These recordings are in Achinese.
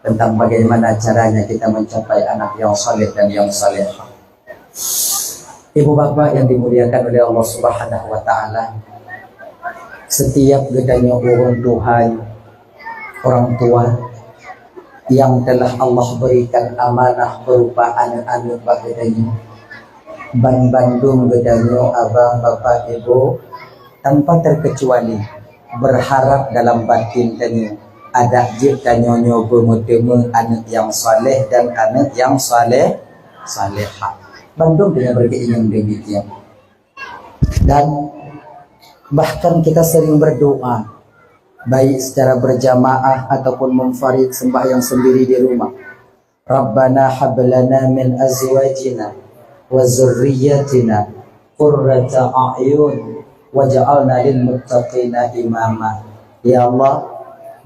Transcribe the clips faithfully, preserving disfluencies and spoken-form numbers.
tentang bagaimana caranya kita mencapai anak yang saleh dan yang salehah. Ibu bapak yang dimuliakan oleh Allah Subhanahu wa Ta'ala, setiap geutanyoe ureuëng tuha, orang tua yang telah Allah berikan amanah berupa aneuk-aneuk bak geutanyoe, ban bandum geutanyoe abang, bapak, ibu, tanpa terkecuali berharap dalam batin tanyoe, adak jeuet tanyoe nyoe beumeuteumé aneuk nyang saleh dan aneuk nyang saleh, salehah. Bandum tanyoe berkeinginan demikian. Dan bahkan kita sering berdoa, baik secara berjamaah ataupun munfarid, sembahyang sendiri di rumah. Rabbana hab lana min azwajina wa dzurriyyatina qurrata a'yun waj'alna lil muttaqina imama. Ya Allah,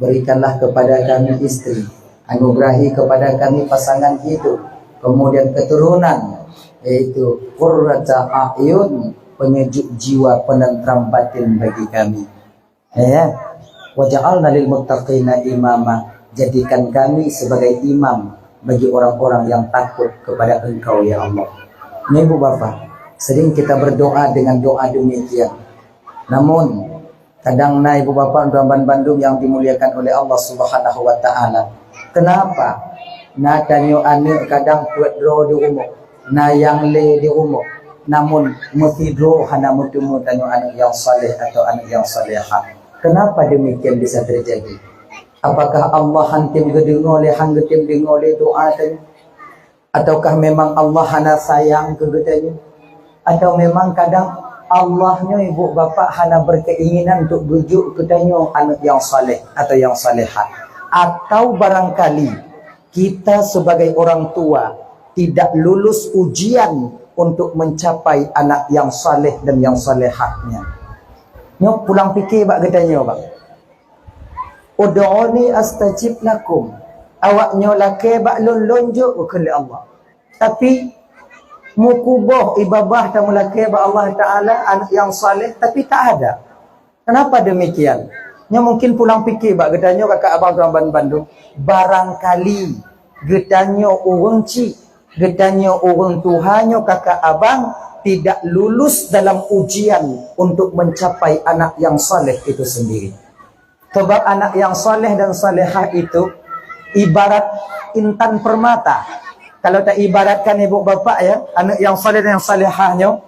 berikanlah kepada kami istri, anugerahi kepada kami pasangan hidup, kemudian keturunan, yaitu qurrata a'yun, penyejuk jiwa, penentram batin bagi kami. Ya. Waj'alna lil muttaqina imama, jadikan kami sebagai imam bagi orang-orang yang takut kepada Engkau, ya Allah. Nah, ibu bapak, sering kita berdoa dengan doa demikian. Namun, kadang na ibu bapak dan bandum yang dimuliakan oleh Allah Subhanahu wa Ta'ala. Kenapa? Na tanyoe aneuk kadang peuet droe di rumoh, na nyang lé di rumoh, namun meusidroe hana meuteumé tanyoe aneuk nyang saleh atau aneuk nyang salehah. Kenapa demikian bisa terjadi? Apakah Allah han tem geudeungoe lé, han geutem deungoe lé doa tanyoe? Ataukah memang Allah hana sayang keu geutanyoe? Atau memang kadang Allah nyoe ibu bapak hana berkeinginan untuk geujok keu tanyoe aneuk nyang saleh atau nyang salehah? Atau barangkali kita sebagai orang tua tidak lulus ujian untuk mencapai anak yang saleh dan yang salehah nyan? Nyoe pulang pikir bak geutanyoe, bang. "Ud'uni astajib lakum." Awak nyoe lakée bak lôn, lôn jok, geukheun lé Allah. Tapi meukuboh ié babah tameulakée bak Allah Taala aneuk nyang saleh, tapi tak ada. Kenapa demikian? Nyoe mungkin pulang pikir bak geutanyoe kakak abang tuan ban bandum. Barangkali geutanyoe ureuëng chik, geutanyoe ureuëng tuha nyoe kakak abang tidak lulus dalam ujian untuk mencapai anak yang saleh itu sendiri. Sebab anak yang saleh dan salehah itu ibarat intan permata. Kalau ta ibaratkan ibu bapak ya, aneuk yang saleh dan yang salehah nyoe,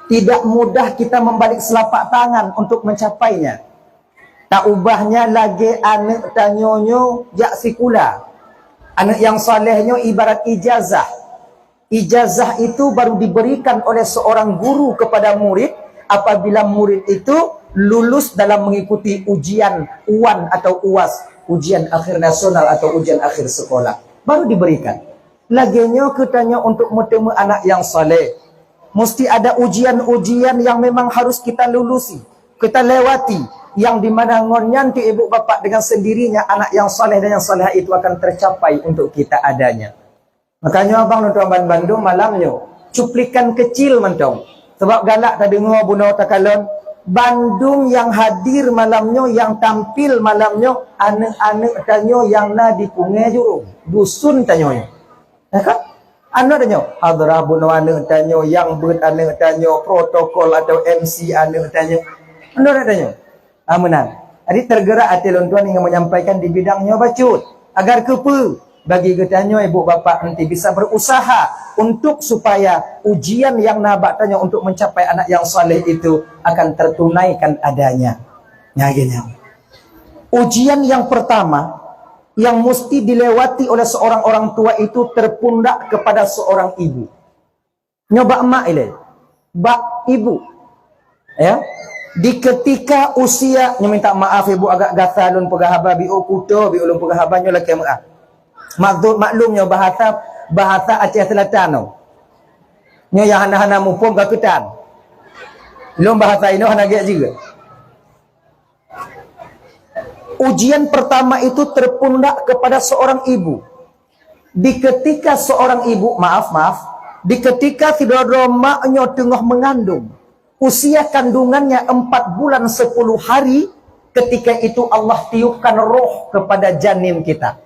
tidak mudah kita membalik selapak tangan untuk mencapainya. Ta ubahnya lagée aneuk tanyoe nyoe jak sikula. Aneuk yang saleh nyoe ibarat ijazah. Ijazah itu baru diberikan oleh seorang guru kepada murid apabila murid itu lulus dalam mengikuti ujian wan atau uas, ujian akhir nasional atau ujian akhir sekolah. Baru diberikan. Lagée nyoe geutanyoe untuk meuteumé anak yang saleh. Mesti ada ujian-ujian yang memang harus kita lulusi, kita lewati, yang di mana ngon nyan ti ibu bapak dengan sendirinya anak yang saleh dan yang salehah itu akan tercapai untuk kita adanya. Makanya abang nonton ban bandum malam nyoe, cuplikan kecil mantong. Sebab galak tadeungoe bunoe takalon, bandum yang hadir malam nyoe, yang tampil malam nyoe, aneuk-aneuk tanyoe yang na di Pungée Jurong, dusun tanyoe. Ya kan? Aneuk tanyoe, hadrah bunoe aneuk tanyoe, yang beuet aneuk tanyoe, protokol atau M C aneuk tanyoe. Aneuk tanyoe. Ah, meunan. Jadi tergerak até lôn tuan ingin menyampaikan di bidang nyoe bacut. Agar keupeue? Bagi geutanyoe ibu bapak nanti bisa berusaha untuk supaya ujian yang na bak tanyoe untuk mencapai anak yang saleh itu akan tertunaikan adanya. Nah, gini. Ujian yang pertama yang mesti dilewati oleh seorang orang tua itu terpundak kepada seorang ibu. Nyoe bak mak ilée, bak ibu. Ya. Di ketika usia, nyoe minta maaf ibu agak gata lôn peugah haba, biôh kuto biôh lôn peugah haba nyoe lakée meuah. Maksud maklum nyoe bahasa, bahasa Aceh Selatan nyoe. Nyoe nyang hana-hana muphom ka keutan. Lôn bahasa inoe hana gét jih. Ujian pertama itu terpundak kepada seorang ibu. Di ketika seorang ibu, maaf, maaf, di ketika sidroe-droe mak nyoe teungoh mengandung, usia kandungannya empat bulan sepuluh hari, ketika itu Allah tiupkan roh kepada janin kita.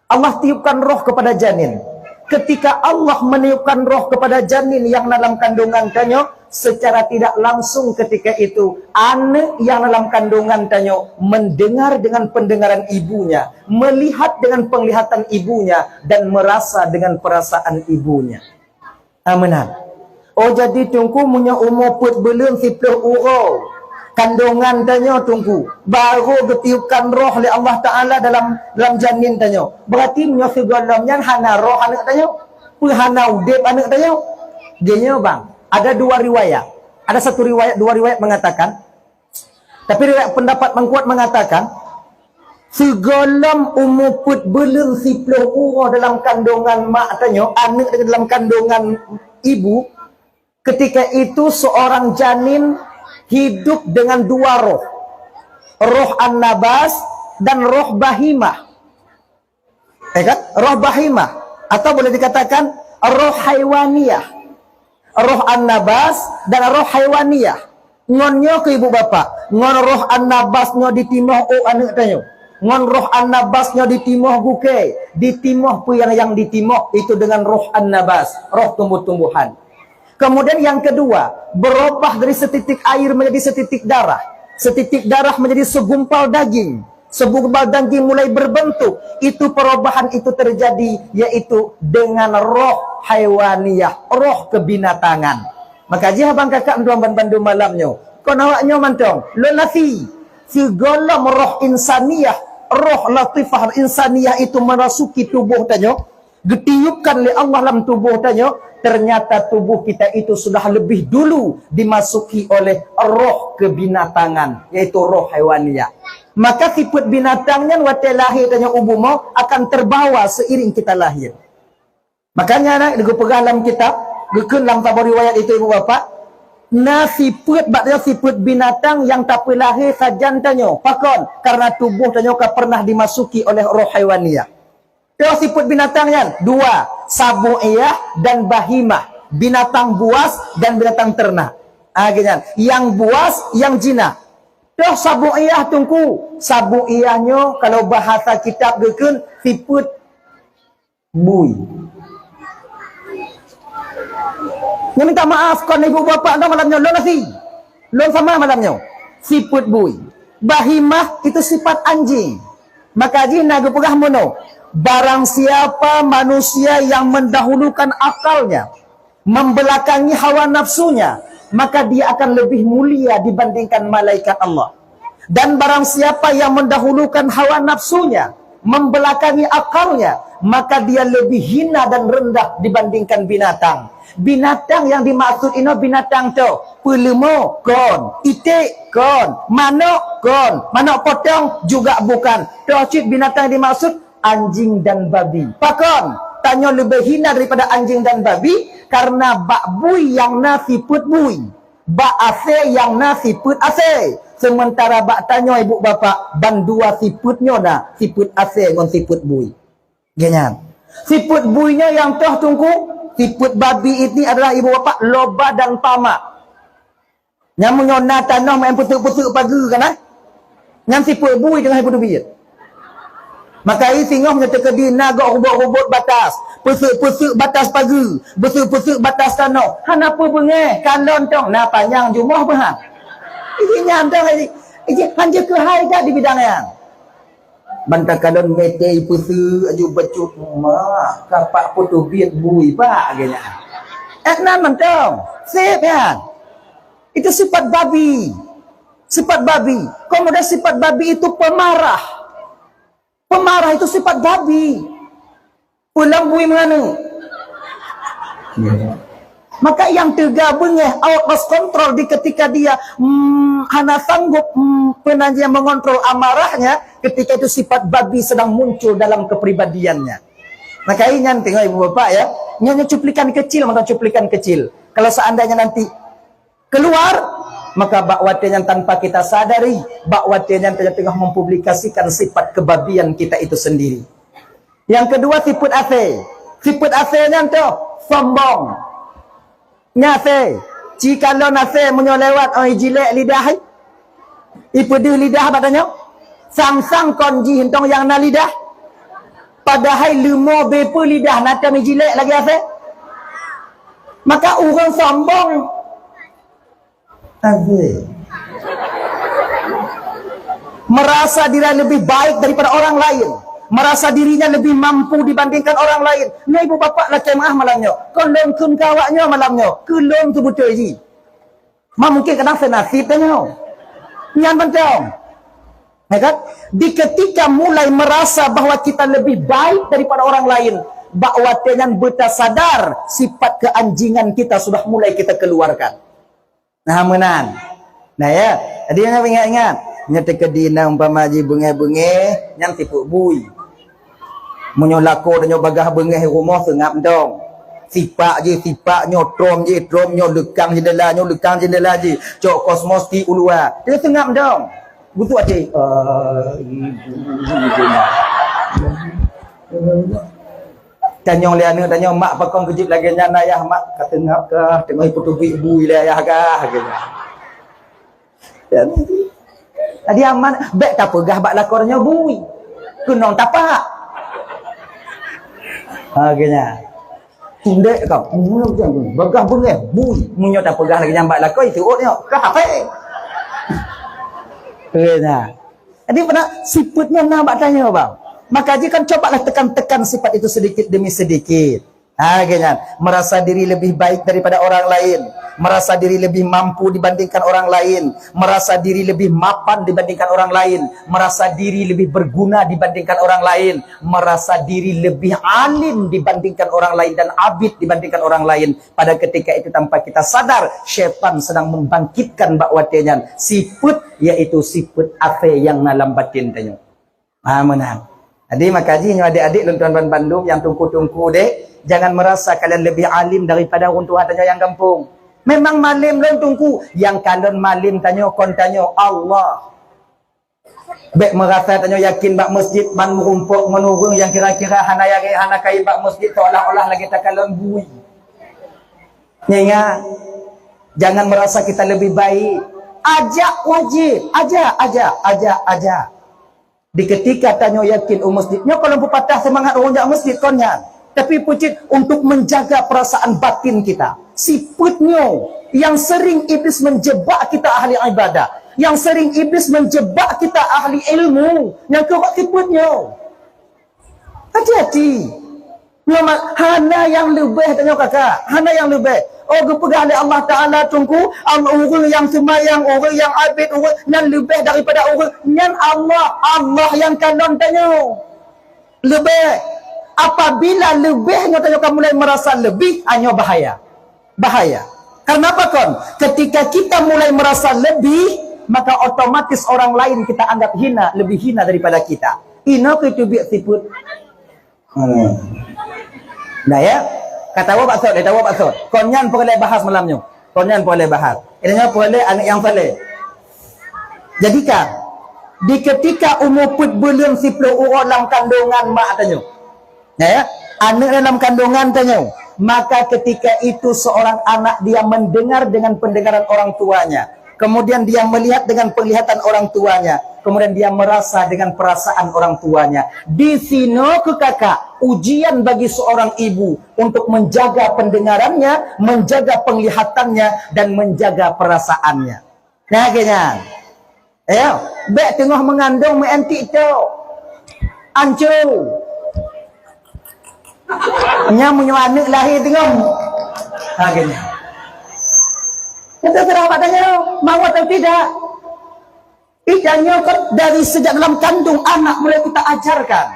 Allah tiupkan roh kepada janin. Ketika Allah meniupkan roh kepada janin yang dalam kandungan tanyoe, secara tidak langsung ketika itu, aneuk yang dalam kandungan tanyoe mendengar dengan pendengaran ibunya, melihat dengan penglihatan ibunya, dan merasa dengan perasaan ibunya. Ah, meunan. Oh, jadi Teungku, meunyoe umu peuet buleuen siplôh uroe kandungan tanyoe Teungku, baru geutiupkan roh lé Allah Taala dalam, dalam janin tanyoe. Berarti meunyoe sigohlom nyan hana roh aneuk tanyoe, peue hana udeb aneuk tanyoe. Geunyoe bang, ada dua riwayat. Ada satu riwayat, dua riwayat mengatakan, tapi riwayat pendapat mengkuat mengatakan, sigohlom umu peuet buleuen siplôh uroe dalam kandungan mak tanyoe, aneuk dalam kandungan ibu, ketika itu seorang janin hidup dengan dua roh. Roh an-nabas dan roh bahimah. Ya kan? Roh bahimah. Atau boleh dikatakan roh haiwaniyah. Roh an-nabas dan roh haiwaniyah. Ngon nyoe keu ibu bapak, ngon roh an-nabas nyoe ditimoh ôk aneuk tanyoe. Ngon roh an-nabas nyoe ditimoh gukée, ditimoh peue nyang, nyang ditimoh itu dengan roh an-nabas, roh tumbuh-tumbuhan. Kemudian yang kedua, berubah dari setitik air menjadi setitik darah. Setitik darah menjadi segumpal daging. Segumpal daging mulai berbentuk. Itu perubahan itu terjadi, yaitu dengan roh haiwaniyah, roh kebinatangan. Maka jih abang kakak meutuan ban bandum malam nyoe. Kon awak nyoe mantong, lôn nasi. Sigohlom roh insaniyah, roh latifah insaniyah itu merasuki tubuh tanyoe, geutiupkan lé Allah lam tubuh tanyoe, ternyata tubuh kita itu sudah lebih dulu dimasuki oleh roh kebinatangan, yaitu roh haiwaniyah. Maka sifeuet binatang nyan watée lahé tanyoe u bumoe akan terbawa seiring kita lahir. Makanya na geupeugah lam kitab, geukheun lam saboh riwayat itu ibu bapak, na sifeuet bak tanyoe sifeuet binatang nyang tapeulahé sajan tanyoe. Pakon? Karena tubuh tanyoe ka pernah dimasuki oleh roh haiwaniyah. Toh sifeuet binatang nyan? Dua, sabu'iyah dan bahimah. Binatang buas dan binatang ternak. Ah, geuh nyan. Nyang buas, nyang jinak. Toh sabu'iyah Teungku? Sabu'iyah nyoe kalau bahasa kitab geukheun sifeuet bui. Nyoe minta maaf kon ibu bapak nyoe malam nyoe, lôn nasi. Lôn sama malam nyoe. Sifeuet bui. Bahimah itu sifat anjing. Maka jih na geupeugah meunoe, barang siapa manusia yang mendahulukan akalnya, membelakangi hawa nafsunya, maka dia akan lebih mulia dibandingkan malaikat Allah. Dan barang siapa yang mendahulukan hawa nafsunya, membelakangi akalnya, maka dia lebih hina dan rendah dibandingkan binatang. Binatang yang dimaksud inoe binatang toh, peuleumo kon, iték kon, manok kon, manok potong juga bukan. Toh cit binatang yang dimaksud anjing dan babi. Pakon? Tanyoe leubeh hina daripada anjing dan babi karena bak bui nyang na sifeuet bui, bak asée nyang na sifeuet asée. Sementara bak tanyoe ibu bapak bandua sifeuet nyoe na, sifeuet asée ngon sifeuet bui. Geuh nyan. Sifeuet bui nyoe nyang toh Teungku, sifeuet babi ini adalah ibu bapak loba dan tamak. Nyan meunyoe na tanoh main peuteuk-peuteuk pageue kan, eh? Nyan sifeuet bui teungoh ipeuteubiet. Maka i singoh meunyoe teukeudi na gok rubot-rubot batas, peuseuk-peuseuk batas pageue, peuseuk-peuseuk batas tanoh, hana peue beungéh, kalon tong na panyang jumoh beuhat. Iji nyan tong, iji, iji hanjeuet keuhai that di bidang nyan. Ban takalon mete ipeuseuk aju bacut, mak, kapak peuteubiet bui bak geuh nyan. Eh, nan mantong, sép nyan. Itu sifat babi. Sifat babi. Kemudian sifat babi itu pemarah. Pemarah itu sifat babi. Pulang bui menganeuk. Maka yang teuga beungéh out of control di ketika dia, mm, hana sanggup, mm, penanya mengontrol amarahnya, ketika itu sifat babi sedang muncul dalam kepribadiannya. Maka ingat tengok ibu bapak ya, nyonya cuplikan kecil, mantong cuplikan kecil. Kalau seandainya nanti keluar, maka bak watée nyan tanpa kita sadari, bak watée nyan kita tengah mempublikasikan sifat kebabian kita itu sendiri. Yang kedua, sifat asée. Sifat asée nyan toh sombong. Nyan asée, ci kalon asée meunyoe lewat, oh, ijilek lidah, ipeudeuh lidah bak tanyoe. Sang-sang kon jih entong nyang na lidah. Padahai leumo beupeu lidah na tam jilek lagèe asèe. Maka ureueng sombong. Asèe. Merasa diri lebih baik daripada orang lain. Merasa dirinya lebih mampu dibandingkan orang lain. Nyoe ibu bapak lakèe meu'ah malam nyoe. Kon lôn kheun keu awak nyoe malam nyoe. Keu lôn seubeutôi jih. Ma mungkin kadang seunasib tanyoe. Nyan mantong. Ya kan? Di ketika mulai merasa bahwa kita lebih baik daripada orang lain, bak watèe nyan beuta sadar sifat keanjingan kita sudah mulai kita keluarkan. Nah, meunan. Nah, ya. Jadi, ingat-ingat. Nyoe teukeudi na umpama jih beungèh-beungèh, nyan sifeuet bui. Meunyoe lakoe tanyoe bagaih beungèh rumoh seungab dong. Sipak jih, sipak nyoe, trom jih, trom nyoe, leukang jeundela nyoe, leukang jeundela jih. Cok kosmetik u luwa. Dia seungab dong. Butuh até. Ah, tanyong lé aneuk, tanyong mak, pakon keujeuet lagèe nyan ayah, mak? Ka seungab kah, teungoh ipeutubi bui lé ayah kah, geunyan. Jadi aman, bèk tapeugah bak lakoe nyoe bui. Keunong tapak. Ha, geunyan. Tundek kau. Bagaih beungèh bui. Meunyoe tapeugah lagèe nyan bak lakoe, itu nyoe. Ka hapé. Geunyan. Jadi pernah sifeuet nyoe na bak tanyoe, bang. Maka jih kan cobalah tekan-tekan sifat itu sedikit demi sedikit. Ha, geunyan. Merasa diri lebih baik daripada orang lain, merasa diri lebih mampu dibandingkan orang lain, merasa diri lebih mapan dibandingkan orang lain, merasa diri lebih berguna dibandingkan orang lain, merasa diri lebih alim dibandingkan orang lain dan abid dibandingkan orang lain. Pada ketika itu tanpa kita sadar, syaitan sedang membangkitkan bak watèe nyan sifeuet, yaitu sifeuet asèe nyang na lam batin tanyoe. Ha, meunan. Jadi, maka jih nyoe adék-adék lôn tuan ban bandum nyang teungku-teungku deh, jangan merasa kalian lebih alim daripada ureueng tuha tanyoe nyang gampông. Memang malem lôn teungku, nyang kalon malem tanyoe kon tanyoe, Allah. Bèk merasa tanyoe yakin bak masjid ban meurumpok ngon ureueng nyang kira-kira hana yakin, hana kayém bak masjid, seolah-olah lagèe takalon bui. Ingat, jangan merasa kita lebih baik. Ajak wajib, ajak, ajak, ajak, ajak. Di ketika tanyoe yakin u masjid, nyoe kon lôn peupatah seumangat ureueng jak masjid kon nyan. Tapi peucit untuk menjaga perasaan batin kita. Sifeuet nyoe yang sering iblis menjebak kita ahli ibadah, yang sering iblis menjebak kita ahli ilmu, nyang keu sifeuet nyoe. Hati-hati. Nyoe ma-, hana nyang leubeh tanyoe kakak, hana nyang leubeh. Oh, geupeugah lé Allah Taala teungku, am-, ureueng nyang seumayang, ureueng nyang abid, ureueng nyan leubeh daripada ureueng nyan Allah, Allah nyang kalon tanyoe. Leubeh. Apabila leubeh nyoe tanyoe ka mulai merasa lebih, ah, nyoe bahaya. Bahaya. Karena apa kon? Ketika kita mulai merasa lebih, maka otomatis orang lain kita anggap hina, lebih hina daripada kita. Inoe keuh teubiet sifeuet. Hmm. Nah, ya. Ka tawoe bak sot, eh, tawoe bak sot. Kon nyan peureulèe bahas malam nyoe. Kon nyan peureulèe bahas. Ini nyoe peureulèe aneuk nyang saleh. Jadi kan, di ketika umu peuet buleuen siplôh uroe lam kandungan mak tanyoe. Ya, ya. Aneuk dalam kandungan tanyoe. Maka ketika itu seorang anak dia mendengar dengan pendengaran orang tuanya. Kemudian dia melihat dengan penglihatan orang tuanya. Kemudian dia merasa dengan perasaan orang tuanya. Di sinoe keuh kakak, ujian bagi seorang ibu untuk menjaga pendengarannya, menjaga penglihatannya, dan menjaga perasaannya. Nah, geunyan. Ayo, bèk teungoh meungandong meu'en TikTok. Anco. Nyan meunyoe aneuk lahé teungoh. Ha, geunyan. Kita serah bak tanyoe, mau atau tidak. Ih, dan nyoe kan dari sejak dalam kandung anak mulai kita ajarkan.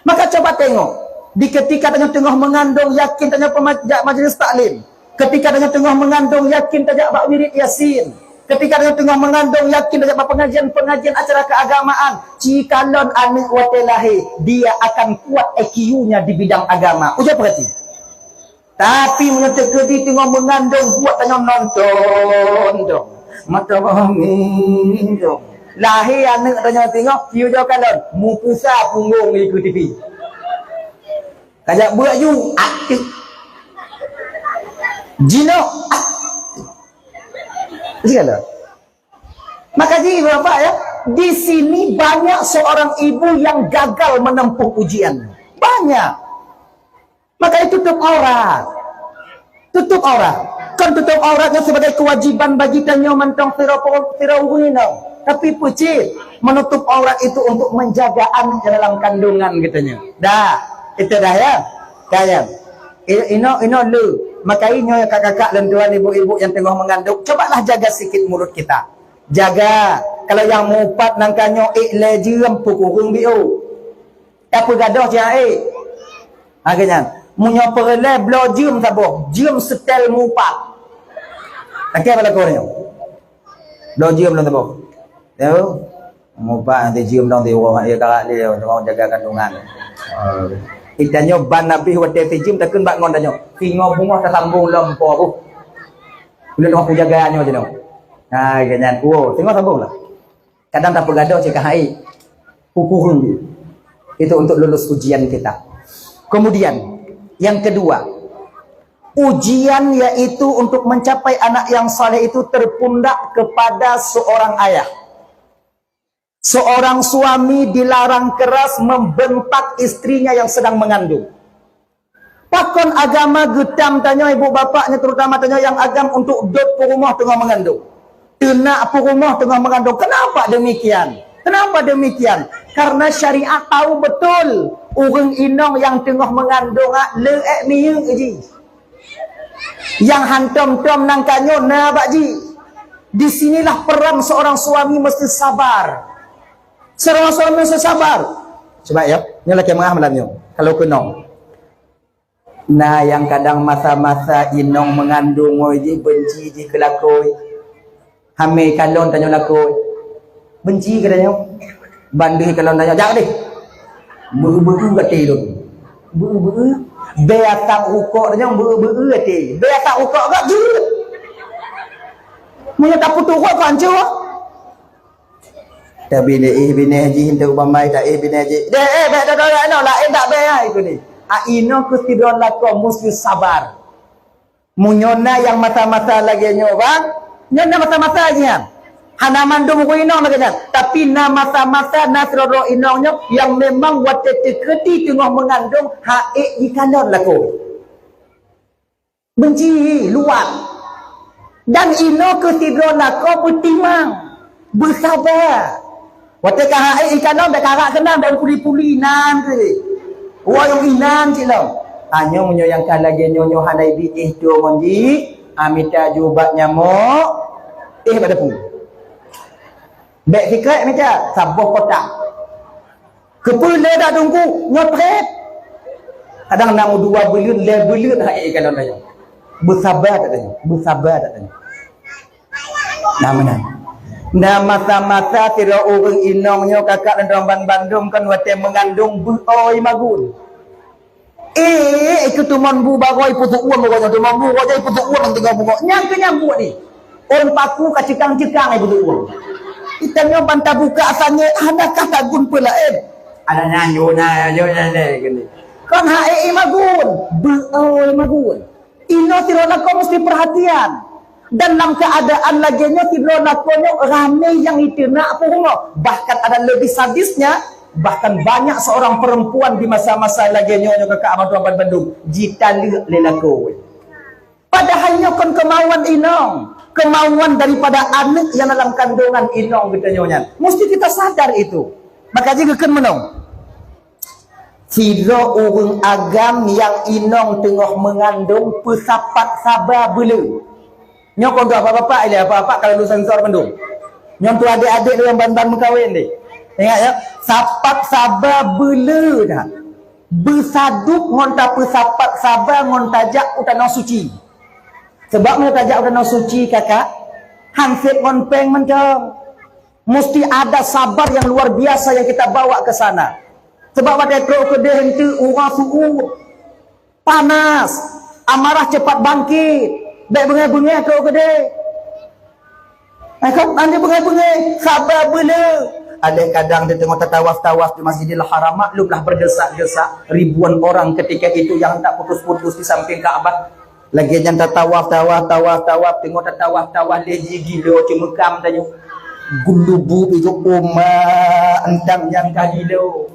Maka coba tengok, di ketika tanyoe teungoh meungandong, yakin tanyoe pema-, jak majlis taklim. Ketika tanyoe teungoh meungandong, yakin tajak bak wirid Yasin. Ketika tanyoe teungoh meungandong, yakin tajak bak pengajian-pengajian acara keagamaan. Cikalon aneuk watèe lahé, dia akan kuat I Q-nya di bidang agama. Ujoe peurati. Tapi meunyoe teukeudi teungoh meungandong, buet tanyoe nonton dong. Mata angin dong. Lahé aneuk tanyoe teungoh, yue jauh kalon, mupusa punggong di keu T V. Kajak buet ju, aktif. Jinok, aktif. Maka jadi, Bapak, ya, di sini banyak seorang ibu yang gagal menempuh ujian. Banyak. Maka itu tutup aurat. Tutup aurat. Kan tutup aurat nyan sebagai kewajiban bagi tanyoe mantong sidroe po-, sidroe ureueng inong. Tapi peucit, menutup aurat itu untuk menjaga anak dalam kandungan geutanyoe. Dah, itu dah ya. Dah ya. I-, inoe, inoe le. Maka nyoe kakak-kakak lôn tuan, ibu-ibu yang tengah mengandung, cobalah jaga sikit mulut kita. Jaga. Kalau yang mupat nangka nyoe ék lé jeuem peukureueng biôh. Tapeugadôh cit ék. Ha, keu nyan. Meunyoe peureulée bloe jeuem saboh, jeuem setel mupat. Oke, balaku nyoe. Bloe jeuem lôn saboh. Yo. Mupat nanti jeuem dong di uroe, ya, karak dia, orang jaga kandungan. Oh. Kita nyoe ban Nabi watée si jeuem takheun bak ngon tanyoe. Singoh bungoh tasambong lom po bu. Ulôn aku jaga nyoe jinoe. Ha, keu nyan. Wo, singoh sambong lah. Kadang tapeugadôh cit ka hai. Hukum. Itu untuk lulus ujian kita. Kemudian, yang kedua, ujian yaitu untuk mencapai anak yang saleh itu terpundak kepada seorang ayah. Seorang suami dilarang keras membentak istrinya yang sedang mengandung. Pakon agama geutam tanyoe, ibu bapak nyoe, terutama tanyoe nyang agam, untuk dot peurumoh teungoh mengandung? Teunak peurumoh teungoh mengandung. Kenapa demikian? Kenapa demikian? Karena syariat tahu betul ureueng inong nyang teungoh mengandung, ah, le ék miyueb jih. Nyang hantom-tom nangka nyoe na bak jih. Di sinilah peran seorang suami mesti sabar. Seorang suami mesti sabar. Cuba ya, nyoe lakée meungah malam nyoe. Kalau keunong. Na nyang kadang masa-masa inong mengandung ngon jih benci jih keu lakoe. Hamé kalon tanyoe lakoe. Benci keu tanyoe. Ban deuh kalon tanyoe, "Jak deh." Beu-beu até lôn. Beu-beu. Beu asap rukok tanyoe, beu-beu até. Beu asap rukok gak jeuet. Meunyoe tapeutuh rukok, hancô. Tabi lé ih binéh jih, teuh bamai ta ih binéh jih. Deh, eh, bék dodo inoe, laén dak bék ai keuneuk. A inoe keu sidroe lakoe meusti sabar. Meunyoe na nyang masa-masa lagée nyoe, bang, nyoe na masa-masa jih nyan. Hana mandum ureueng inong lagée nyan. Tapi na masa-masa, na sidroe inong nyoe nyang memang watée teukeudi teungoh meungandong, ha ék jikalon lakoe. Benci, luwat. Dan inoe keu sidroe lakoe beutimang, beusaba. Watée ka hai ikan lom, bék karak keunan, bék puli-puli inan teuh. Woe nyang inan cit lom. Tanyoe meunyoe nyang ka lagée nyoe nyoe hana ibinéh tuwoe ngon jih, a mita ju bak nyamok, éh bak dapu. Bék sikrek mita, saboh kotak. Keupeue lé dak teungku nyoe treb? Kadang na meudua buleuen, lhée buleuen hai ikan lom tanyoe. Beusaba that tanyoe, beusaba that tanyoe. Nah, meunan. Na masa-masa sidroe ureueng inong nyoe kakak lôn ban bandum kan watée meungandong beu-oi magun. Eh, itu teumon bu baroi peutuuem roh nyoe, teumon bu roh nyoe peutuuem teungoh bungok. Nyang keu nyang buet ni. Ôn paku ka cekang-cekang ai peutuuem. Kita nyoe ban tabuka sangét hana ka tagun peulaén. Ada nyan yo na yo na lé gini. Kon hai imagun, beu-oi magun. Inoe sidroe lakoe mesti perhatian. Dan lam keadaan lagée nyoe sidroe lakoe nyoe ramé nyang iteunak peurumoh. Bahkan ada lebih sadisnya, bahkan banyak seorang perempuan di masa-masa lagée nyoe nyoe kakak abang tuan bandum jitaleuek lé lakoe. Padahai nyoe kon keumauan inong, keumauan daripada aneuk nyang dalam kandungan inong geutanyoe nyan. Mesti kita sadar itu. Maka jih geukheun meunong. Sidroe ureueng agam nyang inong teungoh meungandong peusapat saba beuleu. Nyoe kon keu bapak-bapak ilée, bapak-bapak ka lulus sensor bandum. Nyoe tu adék-adék nyang ban-ban meukawen deh. Ingat ya, sapat saba beuleu dah. Beusadub ngon tapeusapat saba ngon tajak u tanoh suci. Sebab meunyoe tajak u tanoh suci, kakak, han sép ngon péng mantong. Mesti ada sabar yang luar biasa yang kita bawa ke sana. Sebab watée trok keudeh eunteuk uroe su'ueb, panas, amarah cepat bangkit, bék beungéh-beungéh trok keudeh. Eh, kan, nanti beungéh-beungéh, saba beuleu. Aléh kadang di teungoh tatawaf-tawaf di Masjidil Haram, maklumlah berdesak-desak ribuan orang ketika itu yang tak putus-putus di samping Ka'bah. Lagée nyan tatawaf, tawaf, tawaf, tawaf, teungoh tatawaf, tawaf lé jigilo ceumeukam tanyoe. Geulubu pi geuh uma entang nyang ka gilo.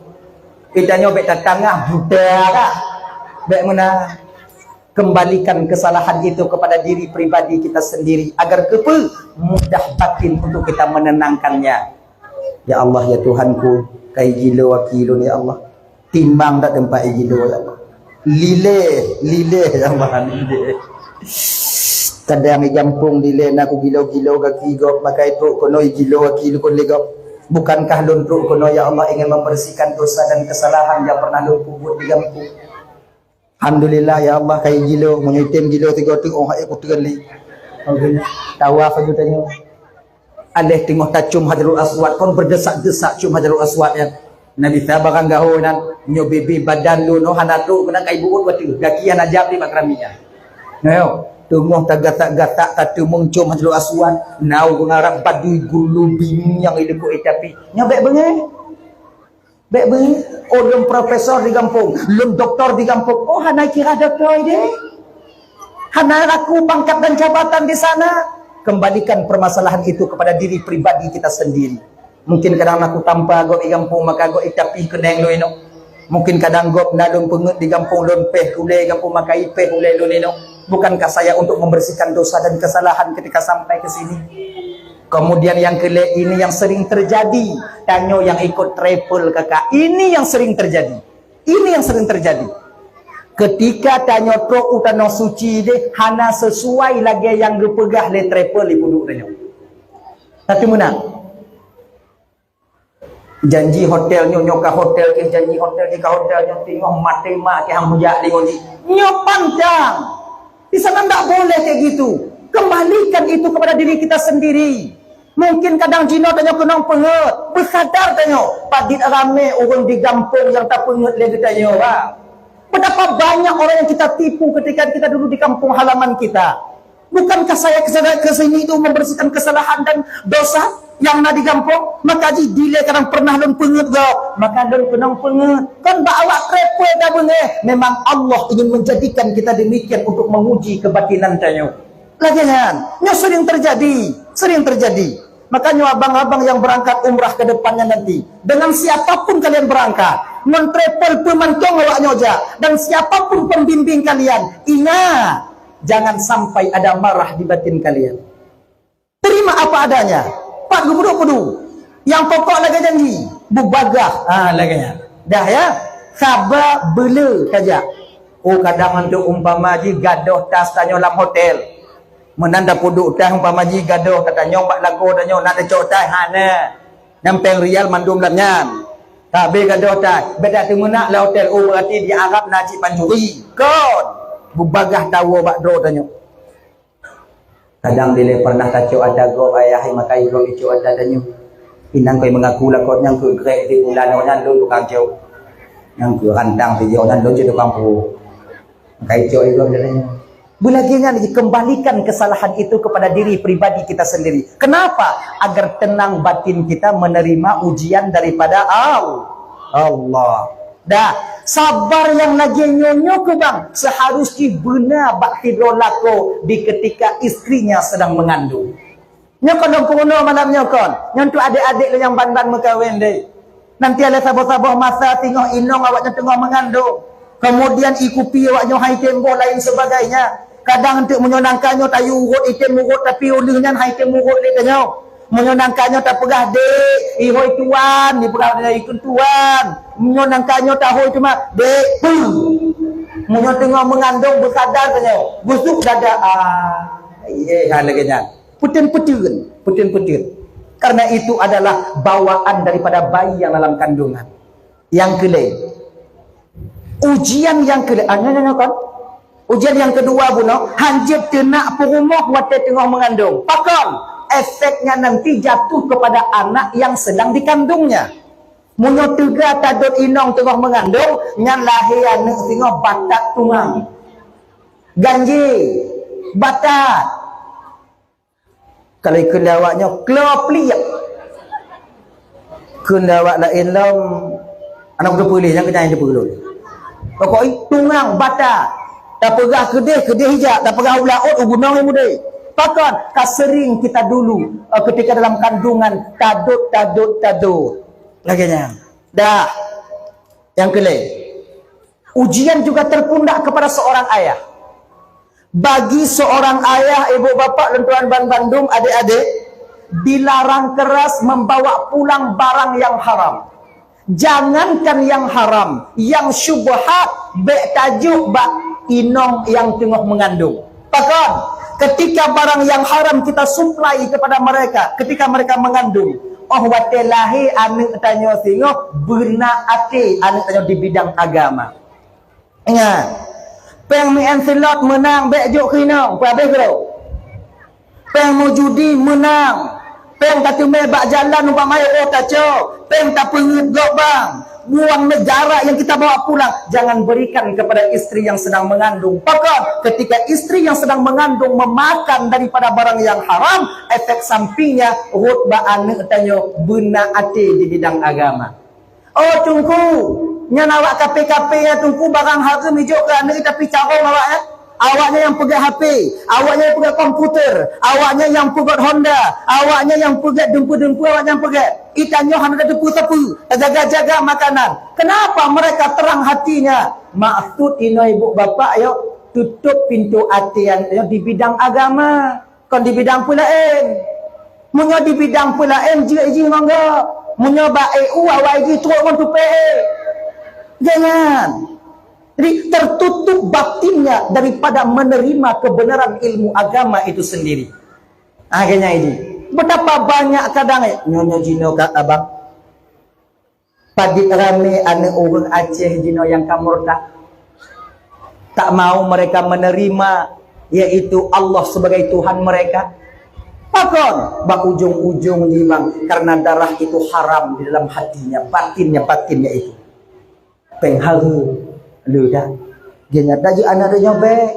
Kita nyoe bèk tatangah buta kah? Bèk meunan. Kembalikan kesalahan itu kepada diri pribadi kita sendiri. Agar keupeu? Mudah batin untuk kita menenangkannya. Ya Allah, ya Tuhanku, ka ijilo aki lôn, ya Allah. Timbang dak teumpat ijilo, ya Allah. Lilée, lilée, ya Allah, lilée. Kadang di gampông dilée na kugilo-gilo gaki gob, maka trok keunoe ijilo aki lôn lé gob. Bukankah lôn trok keunoe, ya Allah, ingin membersihkan dosa dan kesalahan yang pernah lôn peubuet di gampông? Alhamdulillah, ya Allah, ka ijilo, meunyoe item jilo tiga teuk, oh, hai kuteureun lé. Tawa sajoe tanyoe. Aléh teungoh tacom Hajarul Aswad, kon beudesak-desak com Hajarul Aswad nyan. Nabi sa barang gaho nyan, nyoe bebe badan lôn, oh, hana trok, keunan ka ibuet watèe, gaki hana jam lé bak keramik nyan. Nyoe, teungoh tagasak-gasak tateumeung com Hajarul Aswad, na ureueng Arab badui gulu bini nyang ileuko i tapi. Nyoe bèk beungéh. Bèk beungéh, oh, lôn profesor di gampông, lôn doktor di gampông. Oh, hana kira doktor idéh. Hana laku pangkat dan jabatan di sana. Kembalikan permasalahan itu kepada diri pribadi kita sendiri. Mungkin kadang na kutampa gob di gampông, maka gob itapih keuneng lôn inoe. Mungkin kadang gob na lôn peungeuet di gampông, lôn péh ulèe gampông, maka ipéh ulèe lôn inoe. Bukankah saya untuk membersihkan dosa dan kesalahan ketika sampai ke sini? Kemudian yang kelima, ini yang sering terjadi. Tanyoe nyang ikut travel kakak. Ini yang sering terjadi. Ini yang sering terjadi. Ketika tanyoe trok u tanoh suci deh, hana sesuai lagèe nyang geupeugah lé travel di punduk tanyoe. Tapi meunan. Janji hotel nyoe, nyoe ka hotel jih, janji hotel jih ka hotel nyoe, teungoh maté mak keu han kujak deungon jih. Nyoe pantang. Di sana ndak boleh kayak gitu. Kembalikan itu kepada diri kita sendiri. Mungkin kadang jinoe tanyoe keunong peungeuet, beusadar tanyoe, padit ramé ureueng di gampông nyang tapeungeuet lé geutanyoe, bah. Betapa banyak orang yang kita tipu ketika kita dulu di kampung halaman kita. Bukankah saya ke sana, ke sini itu membersihkan kesalahan dan dosa yang na di gampông? Maka jih dilèe kadang pernah lôn peungeuet gob, maka lôn keunong peungeuet. Kan bak awak krepek dah beungéh. Memang Allah ingin menjadikan kita demikian untuk menguji kebatinan tanyoe. Lagèe nyan, nyoe sering terjadi, sering terjadi. Makanya abang-abang yang berangkat umrah ke depannya nanti, dengan siapapun kalian berangkat, ngon travel peumantong awak nyoe jak, dan siapapun pembimbing kalian, ingat, jangan sampai ada marah di batin kalian. Terima apa adanya. Pat geupeuduk-peuduk. Nyang pokok lagèe janji, beubagah. Ha, lagèe nyan. Dah ya, saba beuleu saja. Oh, kadang untuk umpama jih gadoh tas tanyoe lam hotel. Meunan tapeuduek tas umpama jih gadoh, tatanyong bak lakoe tanyoe, na tacok tas? Hana. Nyampéng rial mandum lam nyan. Tabé gadoh tas, beda teumeunak lam hotel. Oh, berarti di Arab na cit pancuri. Kon. Beubagah tawoe bak droe tanyoe. Kadang dilèe pernah tacok ata gob ayah, makai gob icok ata tanyoe. Inang koi mengaku lakot nyang keu grek di bulan nyan lôn tukang cok. Nyang keu rantang sijok nyan lôn cok tukang peuruek. Makai cok gob tanyoe. Beulagèe nyan dikembalikan kesalahan itu kepada diri pribadi kita sendiri. Kenapa? Agar tenang batin kita menerima ujian daripada Al-, Allah. Dah, sabar nyang lagèe nyoe nyoe keu bang, seharus jih beuna bak sidroe lakoe di ketika istrinya sedang mengandung. Nyoe kon lôn peurunoe malam nyoe kon. Nyoe untuk adék-adék lôn nyang ban-ban meukawen deh. Nanti alah saboh-saboh masa teungoh inong awak nyoe teungoh mengandung. Kemudian i kupi awak nyoe han item boh lain sebagainya. Kadang teuk meunyoe nangka nyoe tayue urot item urot, tapi ulèh nyan han item urot lé tanyoe. Meunyoe nangka nyoe tapeugah dek, ihôi tuan, dipeugah ikheun tuan. Meunyoe nangka nyoe tahôi teuma, dek, peuh. Meunyoe teungoh meungandong beusadar tanyoe, gusuk dada, ah, ié, ha lagèe nyan. Peuteun-peuteun, peuteun-peuteun. Karena itu adalah bawaan daripada bayi yang dalam kandungan. Nyang keulhèe. Ujian nyang keulhèe, ah, nyoe, nyoe, nyoe kon. Ujian nyang keudua bunoe, hanjeuet teunak peurumoh watèe teungoh meungandong. Pakon? Efeknya nanti jatuh kepada anak yang sedang dikandungnya. Meunyoe teuga tadot inong teungoh meungandong, nyan lahé aneuk singoh batat tungang. Ganjé, batat. Kalau ikheun lé awak nyoe, klo pliek. Kheun lé awak laén lom, aneuk teupeue lé, nyang keudeh teupeue lôn. Pokok i tungang bata. Tapeugah keudeh, keudeh ijak, tapeugah u laôt, u gunong i mudé. Pakon? Ka sering kita dulu, eh, ketika dalam kandungan, tadot, tadot, tadot. Lagèe nyan. Dah. Nyang keulhèe, ujian juga terpundak kepada seorang ayah. Bagi seorang ayah, ibu bapak, lôn tuan ban bandum, adik-adik, dilarang keras membawa pulang barang yang haram. Jangankan yang haram, yang syubhat, bèk tajok bak inong nyang teungoh meungandong. Pakon, ketika barang yang haram kita supply kepada mereka, ketika mereka mengandung, oh watèe lahé aneuk tanyoe singoh, beuna até aneuk tanyoe di bidang agama. Ingat, péng meu'en slot meunang, bèk jok keu inong, peuhabéh keudroe. Péng meujudi meunang, péng tateumèe bak jalan umpama nyoe tacok, péng tapeungeuet gob bank, uang negara yang kita bawa pulang, jangan berikan kepada istri yang sedang mengandung. Pakon, ketika istri yang sedang mengandung memakan daripada barang yang haram, efek sampingnya rhot bak aneuk tanyoe beuna até di bidang agama. Oh, Teungku, nyan awak kafé-kafé nyan, Teungku, barang hareuem ijok keu aneuk, tapi carông awaknyan. Awaknyan nyang peugèt H P, awaknyan nyang peugèt komputer, awaknyan nyang peugèt Honda, awaknyan nyang peugèt dumpeue-dumpeue, awaknyan peugèt. Geutanyoe hana tateupeue sapeue, tajaga-jaga makanan. Kenapa mereka terang hatinya? Maksud inoe ibu bapak, yok, tutup pintu até, yok, di bidang agama. Kon di bidang peulaén. Meunyoe di bidang peulaén, jeuet jih ngon gob. Meunyoe bak E U, awai jih trok ngon tupée. Jangan. Jadi, tertutup batinnya daripada menerima kebenaran ilmu agama itu sendiri. Akhirnya ini, betapa banyak kadang, eh, nyoe, nyoe jinoe ka abang. Padit ramé aneuk ureueng Aceh jinoe nyang ka murtad. Tak mau mereka menerima, yaitu Allah sebagai Tuhan mereka. Pakon? Bak ujong-ujong jih bang, karena darah itu haram di dalam hatinya, batinnya, batinnya itu. Péng hareuem, le dah. Dia nyata je aneuk dia nyobek.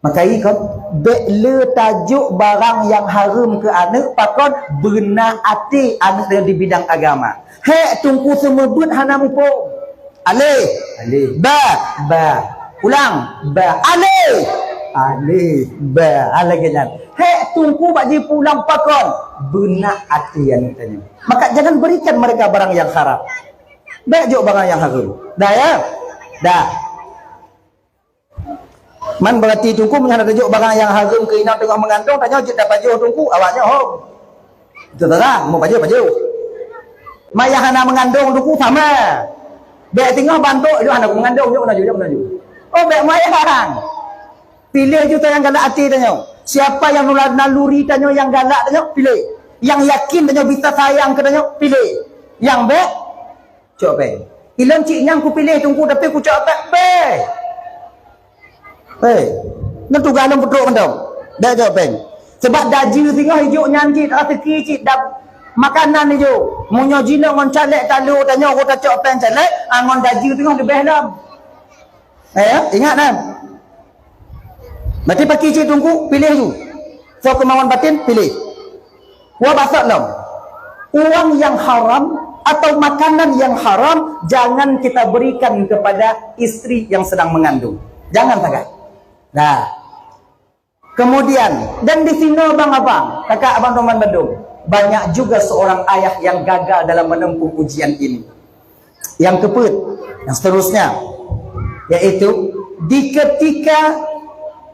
Maka ikon, bèk le tajok barang nyang hareuem keu aneuk, pakon beuna até aneuk di bidang agama. Hék Teungku seumeubeuet hana muphom. Alif. Alif. Ba. Ba. Ulang. Ba. Alif. Alif. Ba. Ah, lagèe nyan. Hék Teungku bak jipulang pakon beuna até aneuk tanyoe. Maka jangan berikan mereka barang yang haram. Bèk jok barang nyang hareuem. Dah ya? Dah. Man beurati Teungku meunyoe hana tajok barang nyang hareuem keu inong teungoh meungandong, tanyoe jeuet tapajoh Teungku, awaknyoe hom. Teutarang, meupajoh-pajoh. Mayah hana meungandong Teungku sama. Bèk teungoh bantok, "Ilôn hana kumeungandong, jok meunajok, jok meunajok." Oh, bèk mayah. Piléh ju nyang galak até tanyoe. Siapa nyang nula-, naluri tanyoe nyang galak tanyoe, piléh. Nyang yakin tanyoe bisa sayang keu tanyoe, piléh. Nyang bèk, cok péng. Ilôn cit nyang kupiléh Teungku, tapi kucok péng. Péng. Péng. Nyan tugaih lôn peutrok mantong. Bèk cok péng. Sabab dajeu singoh ijok nyan cit, raseuki cit, dap-, makanan ijok. Meunyoe jinoe ngon calék talo, tanyoe ku tacok péng calék, ah, ngon dajeu singoh leubeh lom. Eh, ingat kan? Berarti paki cit Teungku, piléh ju. Soe keumawan batin, piléh. Wa basat lom. Uang yang haram atau makanan yang haram jangan kita berikan kepada istri yang sedang mengandung. Jangan sagai. Nah. Kemudian, dan di sinoe bang abang, kakak abang teman bandum, banyak juga seorang ayah yang gagal dalam menempuh ujian ini. Yang keempat, yang seterusnya, yaitu di ketika